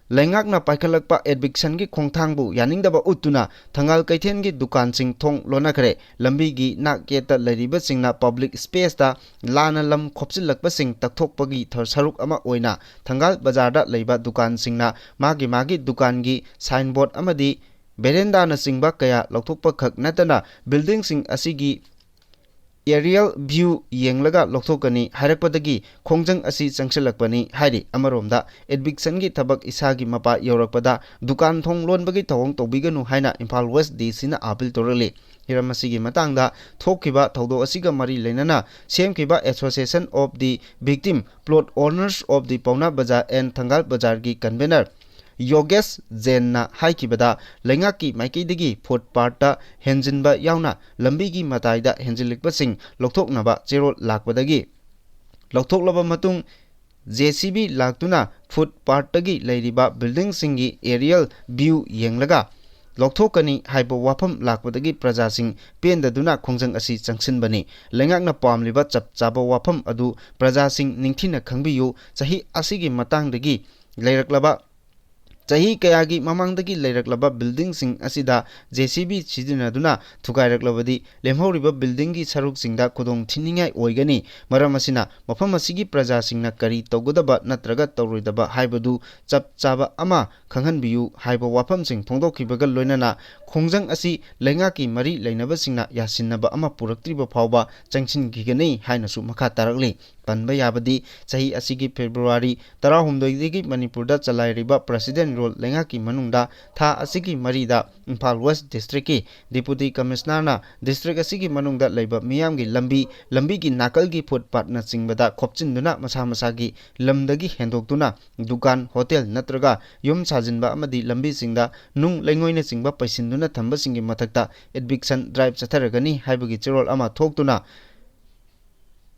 ꯂꯩꯉꯥꯛꯅ ꯄꯥꯏꯈꯠꯂꯛꯄ ꯏꯚꯤꯛꯁꯟꯒꯤ ꯈꯣꯡꯊꯥꯡꯕꯨ ꯌꯥꯅꯤꯡꯗꯕ ꯎꯠꯇꯨꯅ ꯊꯪꯒꯥꯜ ꯀꯩꯊꯦꯜꯒꯤ ꯗꯨꯀꯥꯟꯁꯤꯡ ꯊꯣꯡ ꯂꯣꯟꯅꯈ꯭ꯔꯦ꯫ ꯂꯝꯕꯤꯒꯤ ꯅꯥꯛ ꯌꯦꯠꯇ ꯂꯩꯔꯤꯕꯁꯤꯡꯅ ꯄꯕ꯭ꯂꯤꯛ ꯁ꯭ꯄꯦꯁꯇ ꯂꯥꯟꯅ ꯂꯝ ꯈꯣꯞꯆꯤꯜꯂꯛꯄꯁꯤꯡ ꯇꯛꯊꯣꯛꯄꯒꯤ ꯊ-, ꯁꯔꯨꯛ ꯑꯃ ꯑꯣꯏꯅ ꯊꯪꯒꯥꯜ ꯕꯖꯥꯔꯗ ꯂꯩꯕ ꯗꯨꯀꯥꯟꯁꯤꯡꯅ ꯃꯥꯒꯤ ꯃꯥꯒꯤ ꯗꯨꯀꯥꯟꯒꯤ ꯁꯥꯏꯟꯕꯣꯔꯗ ꯑꯃꯗꯤ ꯕꯦꯔꯦꯟꯗꯥꯅꯆꯤꯡꯕ ꯀꯌꯥ ꯂꯧꯊꯣꯛꯄ ꯈꯛ ꯅꯠꯇꯅ ꯕꯤꯜꯗꯤꯡꯁꯤꯡ ꯑꯁꯤꯒꯤ ꯑꯦꯔꯤꯌꯦꯜ ꯚ꯭ꯌꯨ ꯌꯦꯡꯂꯒ ꯂꯧꯊꯣꯛꯀꯅꯤ ꯍꯥꯏꯔꯛꯄꯗꯒꯤ ꯈꯣꯡꯖꯪ ꯑꯁꯤ ꯆꯪꯁꯤꯜꯂꯛꯄꯅꯤ ꯍꯥꯏꯔꯤ꯫ ꯑꯃꯔꯣꯝꯗ, ꯏꯚꯤꯛꯁꯟꯒꯤ ꯊꯕꯛ ꯏꯁꯥꯒꯤ ꯃꯄꯥ ꯌꯧꯔꯛꯄꯗ ꯗꯨꯀꯥꯟ ꯊꯣꯡ ꯂꯣꯟꯕꯒꯤ ꯊꯧꯑꯣꯡ ꯇꯧꯕꯤꯒꯅꯨ ꯍꯥꯏꯅ ꯏꯝꯐꯥꯜ ꯋꯦꯁ ꯗꯤ ꯁꯤꯅ ꯑꯥꯄꯤꯜ ꯇꯧꯔꯛꯂꯤ꯫ ꯍꯤꯔꯝ ꯑꯁꯤꯒꯤ ꯃꯇꯥꯡꯗ ꯊꯣꯛꯈꯤꯕ ꯊꯧꯗꯣꯛ ꯑꯁꯤꯒ ꯃꯔꯤ ꯂꯩꯅꯅ ꯁꯦꯝꯈꯤꯕ Association of the Victim, Plot Owners of the Paona Bazar and Thangal Bazarꯒꯤ convener ꯌꯣꯒꯦꯁ ꯖꯦꯟꯅ ꯍꯥꯏꯈꯤꯕꯗ, ꯂꯩꯉꯥꯛꯀꯤ ꯃꯥꯏꯀꯩꯗꯒꯤ ꯐꯨꯠ ꯄꯥꯠꯇ ꯍꯦꯟꯖꯤꯟꯕ ꯌꯥꯎꯅ ꯂꯝꯕꯤꯒꯤ ꯃꯇꯥꯏꯗ ꯍꯦꯟꯖꯤꯜꯂꯛꯄꯁꯤꯡ ꯂꯧꯊꯣꯛꯅꯕ ꯆꯦꯔꯣꯜ ꯂꯥꯛꯄꯗꯒꯤ ꯂꯧꯊꯣꯛꯂꯕ ꯃꯇꯨꯡ, ꯖꯦ ꯁꯤ ꯕꯤ ꯂꯥꯛꯇꯨꯅ ꯐꯨꯠ ꯄꯥꯠꯇꯒꯤ ꯂꯩꯔꯤꯕ ꯕꯤꯜꯗꯤꯡꯁꯤꯡꯒꯤ ꯑꯦꯔꯤꯌꯦꯜ ꯚ꯭ꯌꯨ ꯌꯦꯡꯂꯒ ꯂꯧꯊꯣꯛꯀꯅꯤ ꯍꯥꯏꯕ ꯋꯥꯐꯝ ꯂꯥꯛꯄꯗꯒꯤ ꯄ꯭ꯔꯖꯥꯁꯤꯡ ꯄꯦꯟꯗꯗꯨꯅ ꯈꯣꯡꯖꯪ ꯑꯁꯤ ꯆꯪꯁꯤꯟꯕꯅꯤ꯫ ꯂꯩꯉꯥꯛꯅ ꯄꯥꯝꯂꯤꯕ ꯆꯞ ꯆꯥꯕ ꯋꯥꯐꯝ ꯑꯗꯨ ꯄ꯭ꯔꯖꯥꯁꯤꯡ ꯅꯤꯡꯊꯤꯅ ꯈꯪꯕꯤꯌꯨ꯫ ꯆꯍꯤ ꯑꯁꯤꯒꯤ ꯃꯇꯥꯡꯗꯒꯤ ꯂꯩꯔꯛꯂꯕ ꯆꯍꯤ ꯀꯌꯥꯒꯤ ꯃꯃꯥꯡꯗꯒꯤ ꯂꯩꯔꯛꯂꯕ ꯕꯤꯜꯗꯤꯡꯁꯤꯡ ꯑꯁꯤꯗ ꯖꯦ ꯁꯤ ꯕꯤ ꯁꯤꯖꯤꯟꯅꯗꯨꯅ ꯊꯨꯒꯥꯏꯔꯛꯂꯕꯗꯤ, ꯂꯦꯝꯍꯧꯔꯤꯕ ꯕꯤꯜꯗꯤꯡꯒꯤ ꯁꯔꯨꯛꯁꯤꯡꯗ ꯈꯨꯗꯣꯡ ꯊꯤꯅꯤꯡꯉꯥꯏ ꯑꯣꯏꯒꯅꯤ꯫ ꯃꯔꯝ ꯑꯁꯤꯅ, ꯃꯐꯝ ꯑꯁꯤꯒꯤ ꯄ꯭ꯔꯖꯥꯁꯤꯡꯅ ꯀꯔꯤ ꯇꯧꯒꯗꯕ ꯅꯠꯇ꯭ꯔꯒ ꯇꯧꯔꯣꯏꯗꯕ ꯍꯥꯏꯕꯗꯨ ꯆꯞ ꯆꯥꯕ ꯑꯃ ꯈꯪꯍꯟꯕꯤꯌꯨ ꯍꯥꯏꯕ ꯋꯥꯐꯝꯁꯤꯡ ꯐꯣꯡꯗꯣꯛꯈꯤꯕꯒ ꯂꯣꯏꯅꯅ, ꯈꯣꯡꯖꯪ ꯑꯁꯤ ꯂꯩꯉꯥꯛꯀꯤ ꯃꯔꯤ ꯂꯩꯅꯕꯁꯤꯡꯅ ꯌꯥꯁꯤꯟꯅꯕ ꯑꯃ ꯄꯨꯔꯛꯇ꯭ꯔꯤꯕ ꯐꯥꯎꯕ ꯆꯪꯁꯤꯟꯈꯤꯒꯅꯤ ꯍꯥꯏꯅꯁꯨ ꯃꯈꯥ ꯇꯥꯔꯛꯂꯤ꯫ ꯄꯟꯕ ꯌꯥꯕꯗꯤ, ꯆꯍꯤ ꯑꯁꯤꯒꯤ ꯐꯦꯕ꯭ꯔꯨꯋꯥꯔꯤ ꯇꯔꯥꯍꯨꯝꯗꯣꯏꯗꯒꯤ ꯃꯅꯤꯄꯨꯔꯗ ꯆꯂꯥꯏꯔꯤꯕ ꯄ꯭ꯔꯦꯁꯤꯗꯦꯟ ꯔꯨꯜ ꯂꯩꯉꯥꯛꯀꯤ ꯃꯅꯨꯡꯗ ꯊꯥ ꯑꯁꯤꯒꯤ ꯃꯔꯤꯗ ꯏꯝꯐꯥꯜ ꯋꯦꯁ ꯗꯤꯁꯇ꯭ꯔꯤꯛꯀꯤ ꯗꯤꯄꯨꯇꯤ ꯀꯃꯤꯁꯅꯔꯅ ꯗꯤꯁꯇ꯭ꯔꯤꯛ ꯑꯁꯤꯒꯤ ꯃꯅꯨꯡꯗ ꯂꯩꯕ ꯃꯤꯌꯥꯝꯒꯤ ꯂꯝꯕꯤ, ꯂꯝꯕꯤꯒꯤ ꯅꯥꯀꯜꯒꯤ ꯐꯨꯠꯄꯥꯠꯅꯆꯤꯡꯕꯗ ꯈꯣꯞꯆꯤꯟꯗꯨꯅ ꯃꯁꯥ ꯃꯁꯥꯒꯤ ꯂꯝꯗꯒꯤ ꯍꯦꯟꯗꯣꯛꯇꯨꯅ ꯗꯨꯀꯥꯟ, ꯍꯣꯇꯦꯜ ꯅꯠꯇ꯭ꯔꯒ ꯌꯨꯝ ꯁꯥꯖꯤꯟꯕ ꯑꯃꯗꯤ ꯂꯝꯕꯤꯁꯤꯡꯗ ꯅꯨꯡ ꯂꯩꯉꯣꯏꯅꯆꯤꯡꯕ ꯄꯩꯁꯤꯟꯗꯨꯅ ꯊꯝꯕꯁꯤꯡꯒꯤ ꯃꯊꯛꯇ ꯏꯚꯤꯛꯁꯟ ꯗ꯭ꯔꯥꯏꯚ ꯆꯠꯊꯔꯒꯅꯤ ꯍꯥꯏꯕꯒꯤ ꯆꯦꯔꯣꯜ ꯑꯃ ꯊꯣꯛꯇꯨꯅ,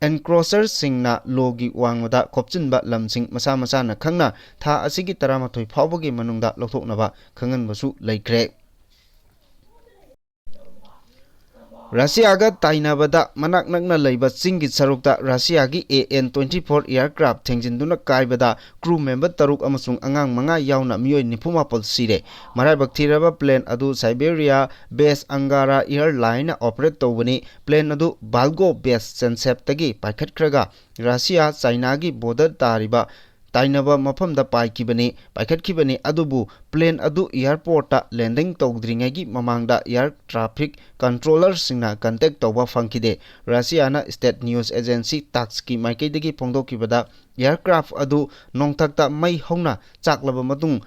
ꯑꯦꯟꯀ꯭ꯔꯣꯆꯔꯁꯤꯡꯅ ꯂꯣꯒꯤ ꯋꯥꯡꯃꯗ ꯈꯣꯞꯆꯤꯟꯕ ꯂꯝꯁꯤꯡ ꯃꯁꯥ ꯃꯁꯥꯅ ꯈꯪꯅ ꯊꯥ ꯑꯁꯤꯒꯤ ꯇꯔꯥꯃꯥꯊꯣꯏ ꯐꯥꯎꯕꯒꯤ ꯃꯅꯨꯡꯗ ꯂꯧꯊꯣꯛꯅꯕ ꯈꯪꯍꯟꯕꯁꯨ ꯂꯩꯈ꯭ꯔꯦ꯫ ꯔꯁꯤꯌꯥꯒ ꯇꯥꯏꯅꯕꯗ ꯃꯅꯥꯛ ꯅꯛꯅ ꯂꯩꯕ ꯆꯤꯡꯒꯤ ꯁꯔꯨꯛꯇ ꯔꯁꯤꯌꯥꯒꯤ A N twenty four aircraft ꯊꯦꯡꯖꯤꯟꯗꯨꯅ ꯀꯥꯏꯕꯗ crew member ꯇꯔꯨꯛ ꯑꯃꯁꯨꯡ ꯑꯉꯥꯡ ꯃꯉꯥ ꯌꯥꯎꯅ ꯃꯤꯑꯣꯏ ꯅꯤꯐꯨ ꯃꯥꯄꯜ ꯁꯤꯔꯦ꯫ ꯃꯔꯥꯏꯕꯛ ꯊꯤꯔꯕ plane ꯑꯗꯨ Siberia base Angara Airline ꯅ operate ꯇꯧꯕꯅꯤ꯫ Plane ꯑꯗꯨ Volgograd base Shevchenko ꯇꯒꯤ ꯄꯥꯏꯈꯠꯈ꯭ꯔꯒ ꯔꯁꯤꯌꯥ ꯆꯥꯏꯅꯥꯒꯤ border ꯇꯥꯔꯤꯕ ꯇꯥꯏꯅꯕ ꯃꯐꯝꯗ ꯄꯥꯏꯈꯤꯕꯅꯤ, ꯄꯥꯏꯈꯠꯈꯤꯕꯅꯤ, ꯑꯗꯨꯕꯨ plane ꯑꯗꯨ airport ꯇ landing ꯇꯧꯗ꯭ꯔꯤꯉꯩꯒꯤ ꯃꯃꯥꯡꯗ air traffic controller ꯁꯤꯡꯅ contact ꯇꯧꯕ ꯐꯪꯈꯤꯗꯦ꯫ ꯔꯁꯤꯌꯥꯅ state news agency TASS ꯀꯤ ꯃꯥꯏꯀꯩꯗꯒꯤ ꯐꯣꯡꯗꯣꯛꯈꯤꯕꯗ, aircraft ꯑꯗꯨ ꯅꯣꯡꯊꯛꯇ ꯃꯩ ꯍꯧꯅ ꯆꯥꯛꯂꯕ ꯃꯇꯨꯡ,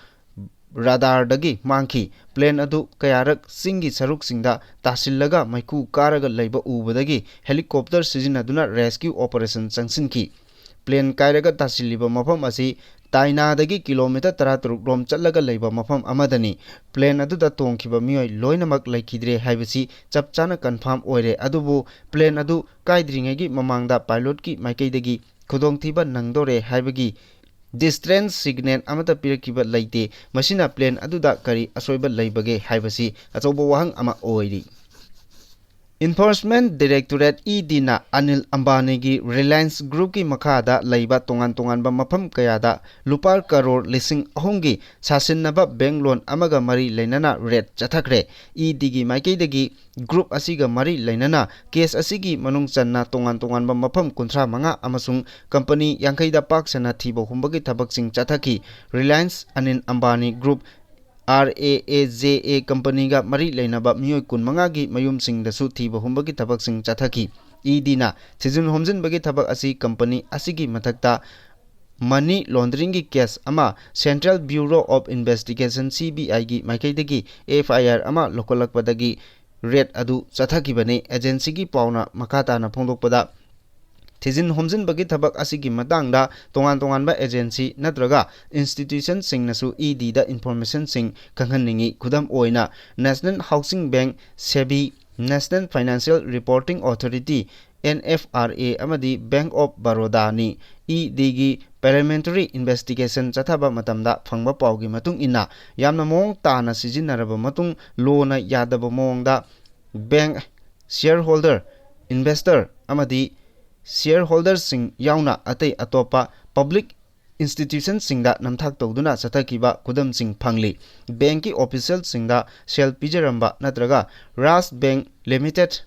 radar ꯗꯒꯤ ꯃꯥꯡꯈꯤ꯫ Plane ꯑꯗꯨ ꯀꯌꯥꯔꯛ ꯆꯤꯡꯒꯤ ꯁꯔꯨꯛꯁꯤꯡꯗ ꯇꯥꯁꯤꯜꯂꯒ ꯃꯩꯈꯨ ꯀꯥꯔꯒ ꯂꯩꯕ ꯎꯕꯗꯒꯤ helicopter ꯁꯤꯖꯤꯟꯅꯗꯨꯅ rescue operation ꯆꯪꯁꯤꯟꯈꯤ꯫ Plane ꯀꯥꯏꯔꯒ ꯇꯥꯁꯤꯜꯂꯤꯕ ꯃꯐꯝ ꯑꯁꯤ ꯇꯥꯏꯅꯥꯗꯒꯤ ꯀꯤꯂꯣꯃꯤꯇꯔ ꯇꯔꯥꯇꯔꯨꯛ ꯔꯣꯝ ꯆꯠꯂꯒ ꯂꯩꯕ ꯃꯐꯝ ꯑꯃꯗꯅꯤ꯫ ꯄ꯭ꯂꯦꯟ ꯑꯗꯨꯗ ꯇꯣꯡꯈꯤꯕ ꯃꯤꯑꯣꯏ ꯂꯣꯏꯅꯃꯛ ꯂꯩꯈꯤꯗ꯭ꯔꯦ ꯍꯥꯏꯕꯁꯤ ꯆꯞ ꯆꯥꯅ ꯀꯟꯐꯥꯔꯝ ꯑꯣꯏꯔꯦ, ꯑꯗꯨꯕꯨ ꯄ꯭ꯂꯦꯟ ꯑꯗꯨ ꯀꯥꯏꯗ꯭ꯔꯤꯉꯩꯒꯤ ꯃꯃꯥꯡꯗ ꯄꯥꯏꯂꯣꯠꯀꯤ ꯃꯥꯏꯀꯩꯗꯒꯤ ꯈꯨꯗꯣꯡꯊꯤꯕ ꯅꯪꯗꯣꯔꯦ ꯍꯥꯏꯕꯒꯤ ꯗꯤꯁꯇ꯭ꯔꯦꯟꯁ ꯁꯤꯒꯅꯦꯜ ꯑꯃꯠꯇ ꯄꯤꯔꯛꯈꯤꯕ ꯂꯩꯇꯦ꯫ ꯃꯁꯤꯅ ꯄ꯭ꯂꯦꯟ ꯑꯗꯨꯗ ꯀꯔꯤ ꯑꯁꯣꯏꯕ ꯂꯩꯕꯒꯦ ꯍꯥꯏꯕꯁꯤ ꯑꯆꯧꯕ ꯋꯥꯍꯪ ꯑꯃ ꯑꯣꯏꯔꯤ꯫ Enforcement Directorate, E ꯗꯤꯅ Anil ꯑꯝꯕꯥꯅꯤꯒꯤ Reliance ꯒ꯭ꯔꯨꯞꯀꯤ ꯃꯈꯥꯗ ꯂꯩꯕ ꯇꯣꯉꯥꯟ ꯇꯣꯉꯥꯟꯕ ꯃꯐꯝ ꯀꯌꯥꯗ ꯂꯨꯄꯥ ꯀꯔꯣꯔ ꯂꯤꯁꯤꯡ ꯑꯍꯨꯝꯒꯤ ꯁꯥꯁꯤꯟꯅꯕ ꯕꯦꯡ ꯂꯣꯟ ꯑꯃꯒ ꯃꯔꯤ ꯂꯩꯅꯅ ꯔꯦꯗ ꯆꯠꯊꯈ꯭ꯔꯦ꯫ ꯏ ꯗꯤꯒꯤ ꯃꯥꯏꯀꯩꯗꯒꯤ ꯒ꯭ꯔꯨꯞ ꯑꯁꯤꯒ ꯃꯔꯤ ꯂꯩꯅꯅ ꯀꯦꯁ ꯑꯁꯤꯒꯤ ꯃꯅꯨꯡ ꯆꯟꯅ ꯇꯣꯉꯥꯟ ꯇꯣꯉꯥꯟꯕ ꯃꯐꯝ ꯀꯨꯟꯊ꯭ꯔꯥ ꯃꯉꯥ ꯑꯃꯁꯨꯡ ꯀꯝꯄꯅꯤ ꯌꯥꯡꯈꯩꯗ ꯄꯥꯛ ꯁꯟꯅ ꯊꯤꯕ ꯍꯨꯝꯕꯒꯤ ꯊꯕꯛꯁꯤꯡ ꯆꯠꯊꯈꯤ꯫ Reliance Anil Ambani group, R A A J A ꯀꯝꯄꯅꯤꯒ ꯃꯔꯤ ꯂꯩꯅꯕ ꯃꯤꯑꯣꯏ ꯀꯨꯟꯃꯉꯥꯒꯤ ꯃꯌꯨꯝꯁꯤꯡꯗꯁꯨ ꯊꯤꯕ ꯍꯨꯝꯕꯒꯤ ꯊꯕꯛꯁꯤꯡ ꯆꯠꯊꯈꯤ꯫ ꯏ ꯗꯤꯅ ꯊꯤꯖꯤꯟ ꯍꯨꯝꯖꯤꯟꯕꯒꯤ ꯊꯕꯛ ꯑꯁꯤ ꯀꯝꯄꯅꯤ ꯑꯁꯤꯒꯤ ꯃꯊꯛꯇ ꯃꯅꯤ ꯂꯣꯟꯗ꯭ꯔꯤꯡꯒꯤ ꯀꯦꯁ ꯑꯃ Central Bureau of Investigation, C B ꯑꯥꯏꯒꯤ ꯃꯥꯏꯀꯩꯗꯒꯤ ꯑꯦꯐ ꯑꯥꯏ ꯑꯥꯔ ꯑꯃ ꯂꯧꯈꯠꯂꯛꯄꯗꯒꯤ ꯔꯦꯗ ꯑꯗꯨ ꯆꯠꯊꯈꯤꯕꯅꯤ꯫ ꯑꯦꯖꯦꯟꯁꯤꯒꯤ ꯄꯥꯎꯅ ꯃꯈꯥ ꯇꯥꯅ ꯐꯣꯡꯗꯣꯛꯄꯗ, ꯊꯤꯖꯤꯟ ꯍꯨꯝꯖꯤꯟꯕꯒꯤ ꯊꯕꯛ ꯑꯁꯤꯒꯤ ꯃꯇꯥꯡꯗ ꯇꯣꯉꯥꯟ ꯇꯣꯉꯥꯟꯕ ꯑꯦꯖꯦꯟꯁꯤ ꯅꯠꯇ꯭ꯔꯒ ꯏꯟꯁꯇꯤꯇ꯭ꯌꯨꯁꯟꯁꯤꯡꯅꯁꯨ ꯏ ꯗꯤꯗ ꯏꯟꯐꯣꯔꯃꯦꯁꯟꯁꯤꯡ ꯈꯪꯍꯟꯅꯤꯡꯏ꯫ ꯈꯨꯗꯝ ꯑꯣꯏꯅ, National Housing Bank, SEBI, National Financial Reporting Authority, N F R A, ꯑꯃꯗꯤ Bank of Baroda ꯅꯤ꯫ ꯏ ꯗꯤꯒꯤ ꯄꯦꯔꯥꯃꯦꯟꯇꯔꯤ ꯏꯟꯚꯦꯁꯇꯤꯒꯦꯁꯟ ꯆꯠꯊꯕ ꯃꯇꯝꯗ ꯐꯪꯕ ꯄꯥꯎꯒꯤ ꯃꯇꯨꯡ ꯏꯟꯅ, ꯌꯥꯝꯅ ꯃꯑꯣꯡ ꯇꯥꯅ ꯁꯤꯖꯤꯟꯅꯔꯕ ꯃꯇꯨꯡ, ꯂꯣꯅ ꯌꯥꯗꯕ ꯃꯑꯣꯡꯗ ꯕꯦꯡ ꯁꯤꯌꯔ ꯍꯣꯜꯗꯔ, ꯏꯟꯚꯦꯁꯇꯔ ꯑꯃꯗꯤ ꯁꯤꯌꯔ ꯍꯣꯜꯗꯔꯁꯤꯡ ꯌꯥꯎꯅ ꯑꯇꯩ ꯑꯇꯣꯞꯄ ꯄꯕ꯭ꯂꯤꯛ ꯏꯟꯁꯇꯤꯇ꯭ꯌꯨꯁꯟꯁꯤꯡꯗ ꯅꯝꯊꯥꯛ ꯇꯧꯗꯨꯅ ꯆꯠꯊꯈꯤꯕ ꯈꯨꯗꯝꯁꯤꯡ ꯐꯪꯂꯤ꯫ ꯕꯦꯡꯀꯤ ꯑꯣꯐꯤꯁꯤꯌꯦꯜꯁꯤꯡꯗ ꯁꯦꯜ ꯄꯤꯖꯔꯝꯕ ꯅꯠꯇ꯭ꯔꯒ ꯔꯥꯖ ꯕꯦꯡ ꯂꯤꯃꯤꯇꯦꯠ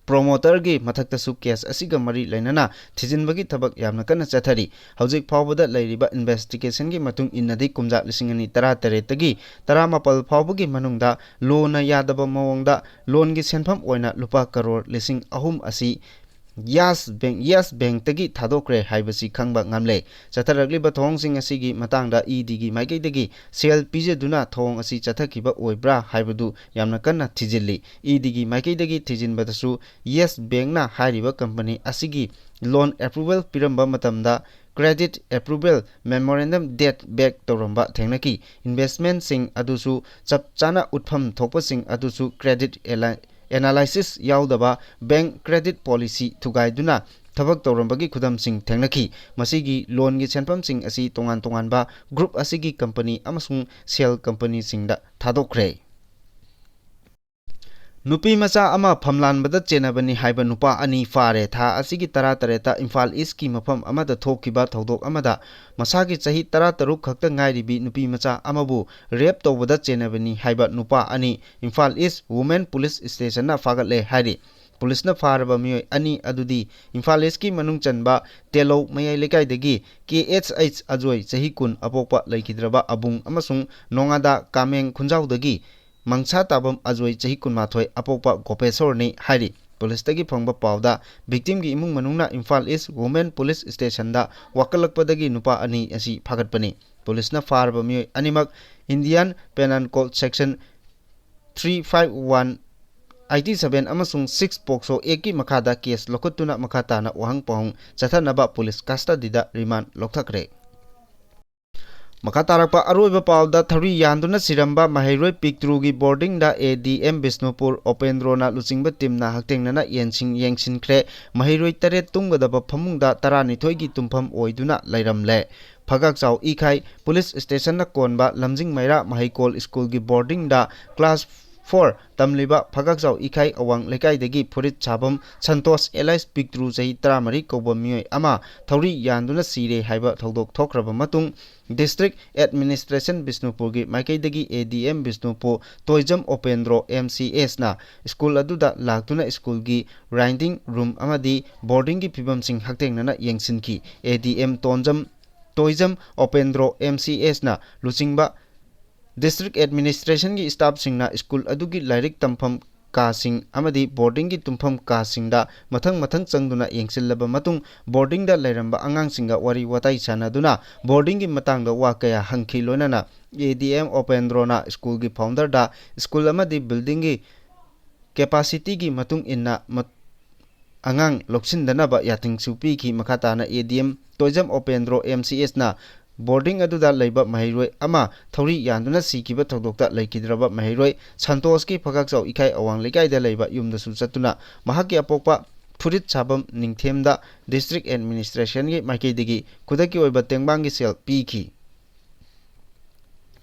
ꯄ꯭ꯔꯣꯃꯣꯇꯔꯒꯤ ꯃꯊꯛꯇꯁꯨ ꯀꯦꯁ ꯑꯁꯤꯒ ꯃꯔꯤ ꯂꯩꯅꯅ ꯊꯤꯖꯤꯟꯕꯒꯤ ꯊꯕꯛ ꯌꯥꯝꯅ ꯀꯟꯅ ꯆꯠꯊꯔꯤ꯫ ꯍꯧꯖꯤꯛ ꯐꯥꯎꯕꯗ ꯂꯩꯔꯤꯕ ꯏꯟꯚꯦꯁꯇꯤꯒꯦꯁꯟꯒꯤ ꯃꯇꯨꯡ ꯏꯟꯅꯗꯤ, ꯀꯨꯝꯖꯥ ꯂꯤꯁꯤꯡ ꯑꯅꯤ ꯇꯔꯥꯇꯔꯦꯠꯇꯒꯤ ꯇꯔꯥꯃꯥꯄꯜ ꯐꯥꯎꯕꯒꯤ ꯃꯅꯨꯡꯗ ꯂꯣꯅ ꯌꯥꯗꯕ ꯃꯑꯣꯡꯗ ꯂꯣꯟꯒꯤ ꯁꯦꯟꯐꯝ ꯑꯣꯏꯅ ꯂꯨꯄꯥ ꯀꯔꯣꯔ ꯂꯤꯁꯤꯡ ꯑꯍꯨꯝ ꯑꯁꯤ ꯌꯦꯁ ꯕꯦꯡ, ꯌꯦꯁ ꯕꯦꯡꯛꯇꯒꯤ ꯊꯥꯗꯣꯛꯈ꯭ꯔꯦ ꯍꯥꯏꯕꯁꯤ ꯈꯪꯕ ꯉꯝꯂꯦ꯫ ꯆꯠꯊꯔꯛꯂꯤꯕ ꯊꯧꯑꯣꯡꯁꯤꯡ ꯑꯁꯤꯒꯤ ꯃꯇꯥꯡꯗ ꯏ ꯗꯤꯒꯤ ꯃꯥꯏꯀꯩꯗꯒꯤ ꯁꯦꯜ ꯄꯤꯖꯗꯨꯅ ꯊꯧꯑꯣꯡ ꯑꯁꯤ ꯆꯠꯊꯈꯤꯕ ꯑꯣꯏꯕ꯭ꯔꯥ ꯍꯥꯏꯕꯗꯨ ꯌꯥꯝꯅ ꯀꯟꯅ ꯊꯤꯖꯤꯜꯂꯤ꯫ ꯏ ꯗꯤꯒꯤ ꯃꯥꯏꯀꯩꯗꯒꯤ ꯊꯤꯖꯤꯟꯕꯗꯁꯨ ꯌꯦꯁ ꯕꯦꯡꯛꯅ ꯍꯥꯏꯔꯤꯕ ꯀꯝꯄꯅꯤ ꯑꯁꯤꯒꯤ ꯂꯣꯟ ꯑꯦꯄ꯭ꯔꯨꯕꯦꯜ ꯄꯤꯔꯝꯕ ꯃꯇꯝꯗ credit approval memorandum date back ꯇꯧꯔꯝꯕ ꯊꯦꯡꯅꯈꯤ꯫ Investmentꯁꯤꯡ ꯑꯗꯨꯁꯨ ꯆꯞ ꯆꯥꯅ ꯎꯠꯐꯝ ꯊꯣꯛꯄꯁꯤꯡ ꯑꯗꯨꯁꯨ credit analysis ꯌꯥꯎꯗꯕ bank credit policy ꯊꯨꯒꯥꯏꯗꯨꯅ ꯊꯕꯛ ꯇꯧꯔꯝꯕꯒꯤ ꯈꯨꯗꯝꯁꯤꯡ ꯊꯦꯡꯅꯈꯤ꯫ ꯃꯁꯤꯒꯤ loanꯒꯤ ꯁꯦꯟꯐꯝꯁꯤꯡ ꯑꯁꯤ ꯇꯣꯉꯥꯟ ꯇꯣꯉꯥꯟꯕ group ꯑꯁꯤꯒꯤ company ꯑꯃꯁꯨꯡ shell companyꯁꯤꯡꯗ ꯊꯥꯗꯣꯛꯈ꯭ꯔꯦ꯫ ꯅꯨꯄꯤ ꯃꯆꯥ ꯑꯃ ꯐꯝꯂꯥꯟꯕꯗ ꯆꯦꯟꯅꯕꯅꯤ ꯍꯥꯏꯕ ꯅꯨꯄꯥ ꯑꯅꯤ ꯐꯥꯔꯦ꯫ ꯊꯥ ꯑꯁꯤꯒꯤ ꯇꯔꯥꯇꯔꯦꯠꯇ ꯏꯝꯐꯥꯜ ꯏꯁꯀꯤ ꯃꯐꯝ ꯑꯃꯗ ꯊꯣꯛꯈꯤꯕ ꯊꯧꯗꯣꯛ ꯑꯃꯗ ꯃꯁꯥꯒꯤ ꯆꯍꯤ ꯇꯔꯥꯇꯔꯨꯛ ꯈꯛꯇ ꯉꯥꯏꯔꯤꯕꯤ ꯅꯨꯄꯤ ꯃꯆꯥ ꯑꯃꯕꯨ rape ꯇꯧꯕꯗ ꯆꯦꯟꯅꯕꯅꯤ ꯍꯥꯏꯕ ꯅꯨꯄꯥ ꯑꯅꯤ ꯏꯝꯐꯥꯜ ꯏꯁ Women Police Stationꯅ ꯐꯥꯒꯠꯂꯦ ꯍꯥꯏꯔꯤ꯫ ꯄꯨꯂꯤꯁꯅ ꯐꯥꯔꯕ ꯃꯤꯑꯣꯏ ꯑꯅꯤ ꯑꯗꯨꯗꯤ ꯏꯝꯐꯥꯜ ꯏꯁꯀꯤ ꯃꯅꯨꯡ ꯆꯟꯕ ꯇꯦꯂꯧ ꯃꯌꯥꯏ ꯂꯩꯀꯥꯏꯗꯒꯤ ꯀꯦ ꯑꯩꯆ ꯑꯩꯆ ꯑꯖꯣꯏ, ꯆꯍꯤ ꯀꯨꯟ, ꯑꯄꯣꯛꯄ ꯂꯩꯈꯤꯗ꯭ꯔꯕ ꯑꯕꯨꯡ, ꯑꯃꯁꯨꯡ ꯅꯣꯡꯉꯥꯗꯥ ꯀꯥꯃꯦꯡ ꯈꯨꯟꯖꯥꯎꯗꯒꯤ ꯃꯪꯁꯥ ꯇꯥꯕꯝ ꯑꯖꯣꯏ, ꯆꯍꯤ ꯀꯨꯟꯃꯥꯊꯣꯏ, ꯑꯄꯣꯛꯄ ꯒꯣꯄꯦꯁꯣꯔꯅꯤ ꯍꯥꯏꯔꯤ꯫ ꯄꯨꯂꯤꯁꯇꯒꯤ ꯐꯪꯕ ꯄꯥꯎꯗ victimꯒꯤ ꯏꯃꯨꯡ ꯃꯅꯨꯡꯅ ꯏꯝꯐꯥꯜ ꯏꯁ Women Police Stationꯗ ꯋꯥꯀꯠꯂꯛꯄꯗꯒꯤ ꯅꯨꯄꯥ ꯑꯅꯤ ꯑꯁꯤ ꯐꯥꯒꯠꯄꯅꯤ꯫ ꯄꯨꯂꯤꯁꯅ ꯐꯥꯔꯕ ꯃꯤꯑꯣꯏ ꯑꯅꯤꯃꯛ Indian Penal Code Section three five one, eighty seven ꯑꯃꯁꯨꯡ six POCSO Actꯀꯤ ꯃꯈꯥꯗ case ꯂꯧꯈꯠꯇꯨꯅ ꯃꯈꯥ ꯇꯥꯅ ꯋꯥꯍꯪ ꯄꯥꯎꯍꯪ ꯆꯠꯊꯅꯕ ꯄꯨꯂꯤꯁ custodyꯗ remand ꯂꯧꯊꯈ꯭ꯔꯦ꯫ ꯃꯈꯥ ꯇꯥꯔꯛꯄ ꯑꯔꯣꯏꯕ ꯄꯥꯎꯗ ꯊꯧꯔꯤ ꯌꯥꯟꯗꯨꯅ ꯁꯤꯔꯝꯕ ꯃꯍꯩꯔꯣꯏ ꯄꯤꯛꯇ꯭ꯔꯨꯒꯤ boardingꯗ A D M ꯕꯤꯁꯅꯨꯄꯨꯔ ꯑꯣꯄꯦꯟꯗ꯭ꯔꯣꯅ ꯂꯨꯆꯤꯡꯕ teamꯅ ꯍꯛꯊꯦꯡꯅꯅ ꯌꯦꯡꯁꯤꯟ-, ꯌꯦꯡꯁꯤꯟꯈ꯭ꯔꯦ꯫ ꯃꯍꯩꯔꯣꯏ ꯇꯔꯦꯠ ꯇꯨꯝꯒꯗꯕ ꯐꯃꯨꯡꯗ ꯇꯔꯥꯅꯤꯊꯣꯏꯒꯤ ꯇꯨꯝꯐꯝ ꯑꯣꯏꯗꯨꯅ ꯂꯩꯔꯝꯂꯦ꯫ ꯐꯒꯥꯛꯆꯥꯎ ꯏꯈꯥꯏ ꯄꯨꯂꯤꯁ stationꯅ ꯀꯣꯟꯕ ꯂꯝꯖꯤꯡ ꯃꯩꯔꯥ ꯃꯍꯩꯀꯣꯜ ꯁ꯭ꯀꯨꯜꯒꯤ boardingꯗ class four ꯇꯝꯂꯤꯕ ꯐꯒꯥꯛꯆꯥꯎ ꯏꯈꯥꯏ ꯑꯋꯥꯡ ꯂꯩꯀꯥꯏꯗꯒꯤ ꯐꯨꯔꯤꯠ ꯁꯥꯐꯝ ꯁꯟꯇꯣꯁ alias ꯄꯤꯛꯇ꯭ꯔꯨ ꯆꯍꯤ ꯇꯔꯥꯃꯔꯤ ꯀꯧꯕ ꯃꯤꯑꯣꯏ ꯑꯃ ꯊꯧꯔꯤ ꯌꯥꯟꯗꯨꯅ ꯁꯤꯔꯦ ꯍꯥꯏꯕ ꯊꯧꯗꯣꯛ ꯊꯣꯛꯈ꯭ꯔꯕ ꯃꯇꯨꯡ, District Administration ꯕꯤꯁꯅꯨꯄꯨꯔꯒꯤ ꯃꯥꯏꯀꯩꯗꯒꯤ A D M Bishnupur Toijam Opendro M C Sꯅ ꯁ꯭ꯀꯨꯜ ꯑꯗꯨꯗ ꯂꯥꯛꯇꯨꯅ ꯁ꯭ꯀꯨꯜꯒꯤ riding room ꯑꯃꯗꯤ boardingꯒꯤ ꯐꯤꯕꯝꯁꯤꯡ ꯍꯛꯊꯦꯡꯅꯅ ꯌꯦꯡꯁꯤꯟꯈꯤ꯫ A D M ꯇꯣꯟꯖꯝ, Toijam Opendro M C Sꯅ ꯂꯨꯆꯤꯡꯕ District Administrationꯒꯤ staffꯁꯤꯡꯅ ꯁ꯭ꯀꯨꯜ ꯑꯗꯨꯒꯤ ꯂꯥꯏꯔꯤꯛ ꯇꯝꯐꯝ ꯀꯥꯁꯤꯡ ꯑꯃꯗꯤ boardingꯒꯤ ꯇꯨꯝꯐꯝ ꯀꯥꯁꯤꯡꯗ ꯃꯊꯪ ꯃꯊꯪ ꯆꯪꯗꯨꯅ ꯌꯦꯡꯁꯤꯜꯂꯕ ꯃꯇꯨꯡ, boardingꯗ ꯂꯩꯔꯝꯕ ꯑꯉꯥꯡꯁꯤꯡꯒ ꯋꯥꯔꯤ ꯋꯥꯇꯥꯏ ꯁꯥꯟꯅꯗꯨꯅ boardingꯒꯤ ꯃꯇꯥꯡꯗ ꯋꯥ ꯀꯌꯥ ꯍꯪꯈꯤ꯫ ꯂꯣꯏꯅꯅ A D M ꯑꯣꯄꯦꯟꯗ꯭ꯔꯣꯅ ꯁ꯭ꯀꯨꯜꯒꯤ founderꯗ ꯁ꯭ꯀꯨꯜ ꯑꯃꯗꯤ buildingꯒꯤ capacityꯒꯤ ꯃꯇꯨꯡ ꯏꯟꯅ ꯃ-, ꯑꯉꯥꯡ ꯂꯧꯁꯤꯟꯗꯅꯕ ꯌꯥꯊꯪꯁꯨ ꯄꯤꯈꯤ꯫ ꯃꯈꯥ ꯇꯥꯅ ꯑꯦ D M Toijam ꯑꯣꯄꯦꯟꯗ꯭ꯔꯣ M C ꯑꯦꯁꯅ boarding ꯑꯗꯨꯗ ꯂꯩꯕ ꯃꯍꯩꯔꯣꯏ ꯑꯃ ꯊꯧꯔꯤ ꯌꯥꯟꯗꯨꯅ ꯁꯤꯈꯤꯕ ꯊꯧꯗꯣꯛꯇ ꯂꯩꯈꯤꯗ꯭ꯔꯕ ꯃꯍꯩꯔꯣꯏ ꯁꯟꯇꯣꯁꯀꯤ ꯐꯒꯥꯛꯆꯥꯎ ꯏꯀꯥꯏ ꯑꯋꯥꯡ ꯂꯩꯀꯥꯏꯗ ꯂꯩꯕ ꯌꯨꯝꯗꯁꯨ ꯆꯠꯇꯨꯅ ꯃꯍꯥꯛꯀꯤ ꯑꯄꯣꯛꯄ ꯐꯨꯔꯤꯠ ꯁꯥꯐꯝ ꯅꯤꯡꯊꯦꯝꯗ ꯗꯤꯁꯇ꯭ꯔꯤꯛ ꯑꯦꯗꯃꯤꯅꯤꯁꯇ꯭ꯔꯦꯁꯟꯒꯤ ꯃꯥꯏꯀꯩꯗꯒꯤ ꯈꯨꯗꯛꯀꯤ ꯑꯣꯏꯕ ꯇꯦꯡꯕꯥꯡꯒꯤ ꯁꯦꯜ ꯄꯤꯈꯤ꯫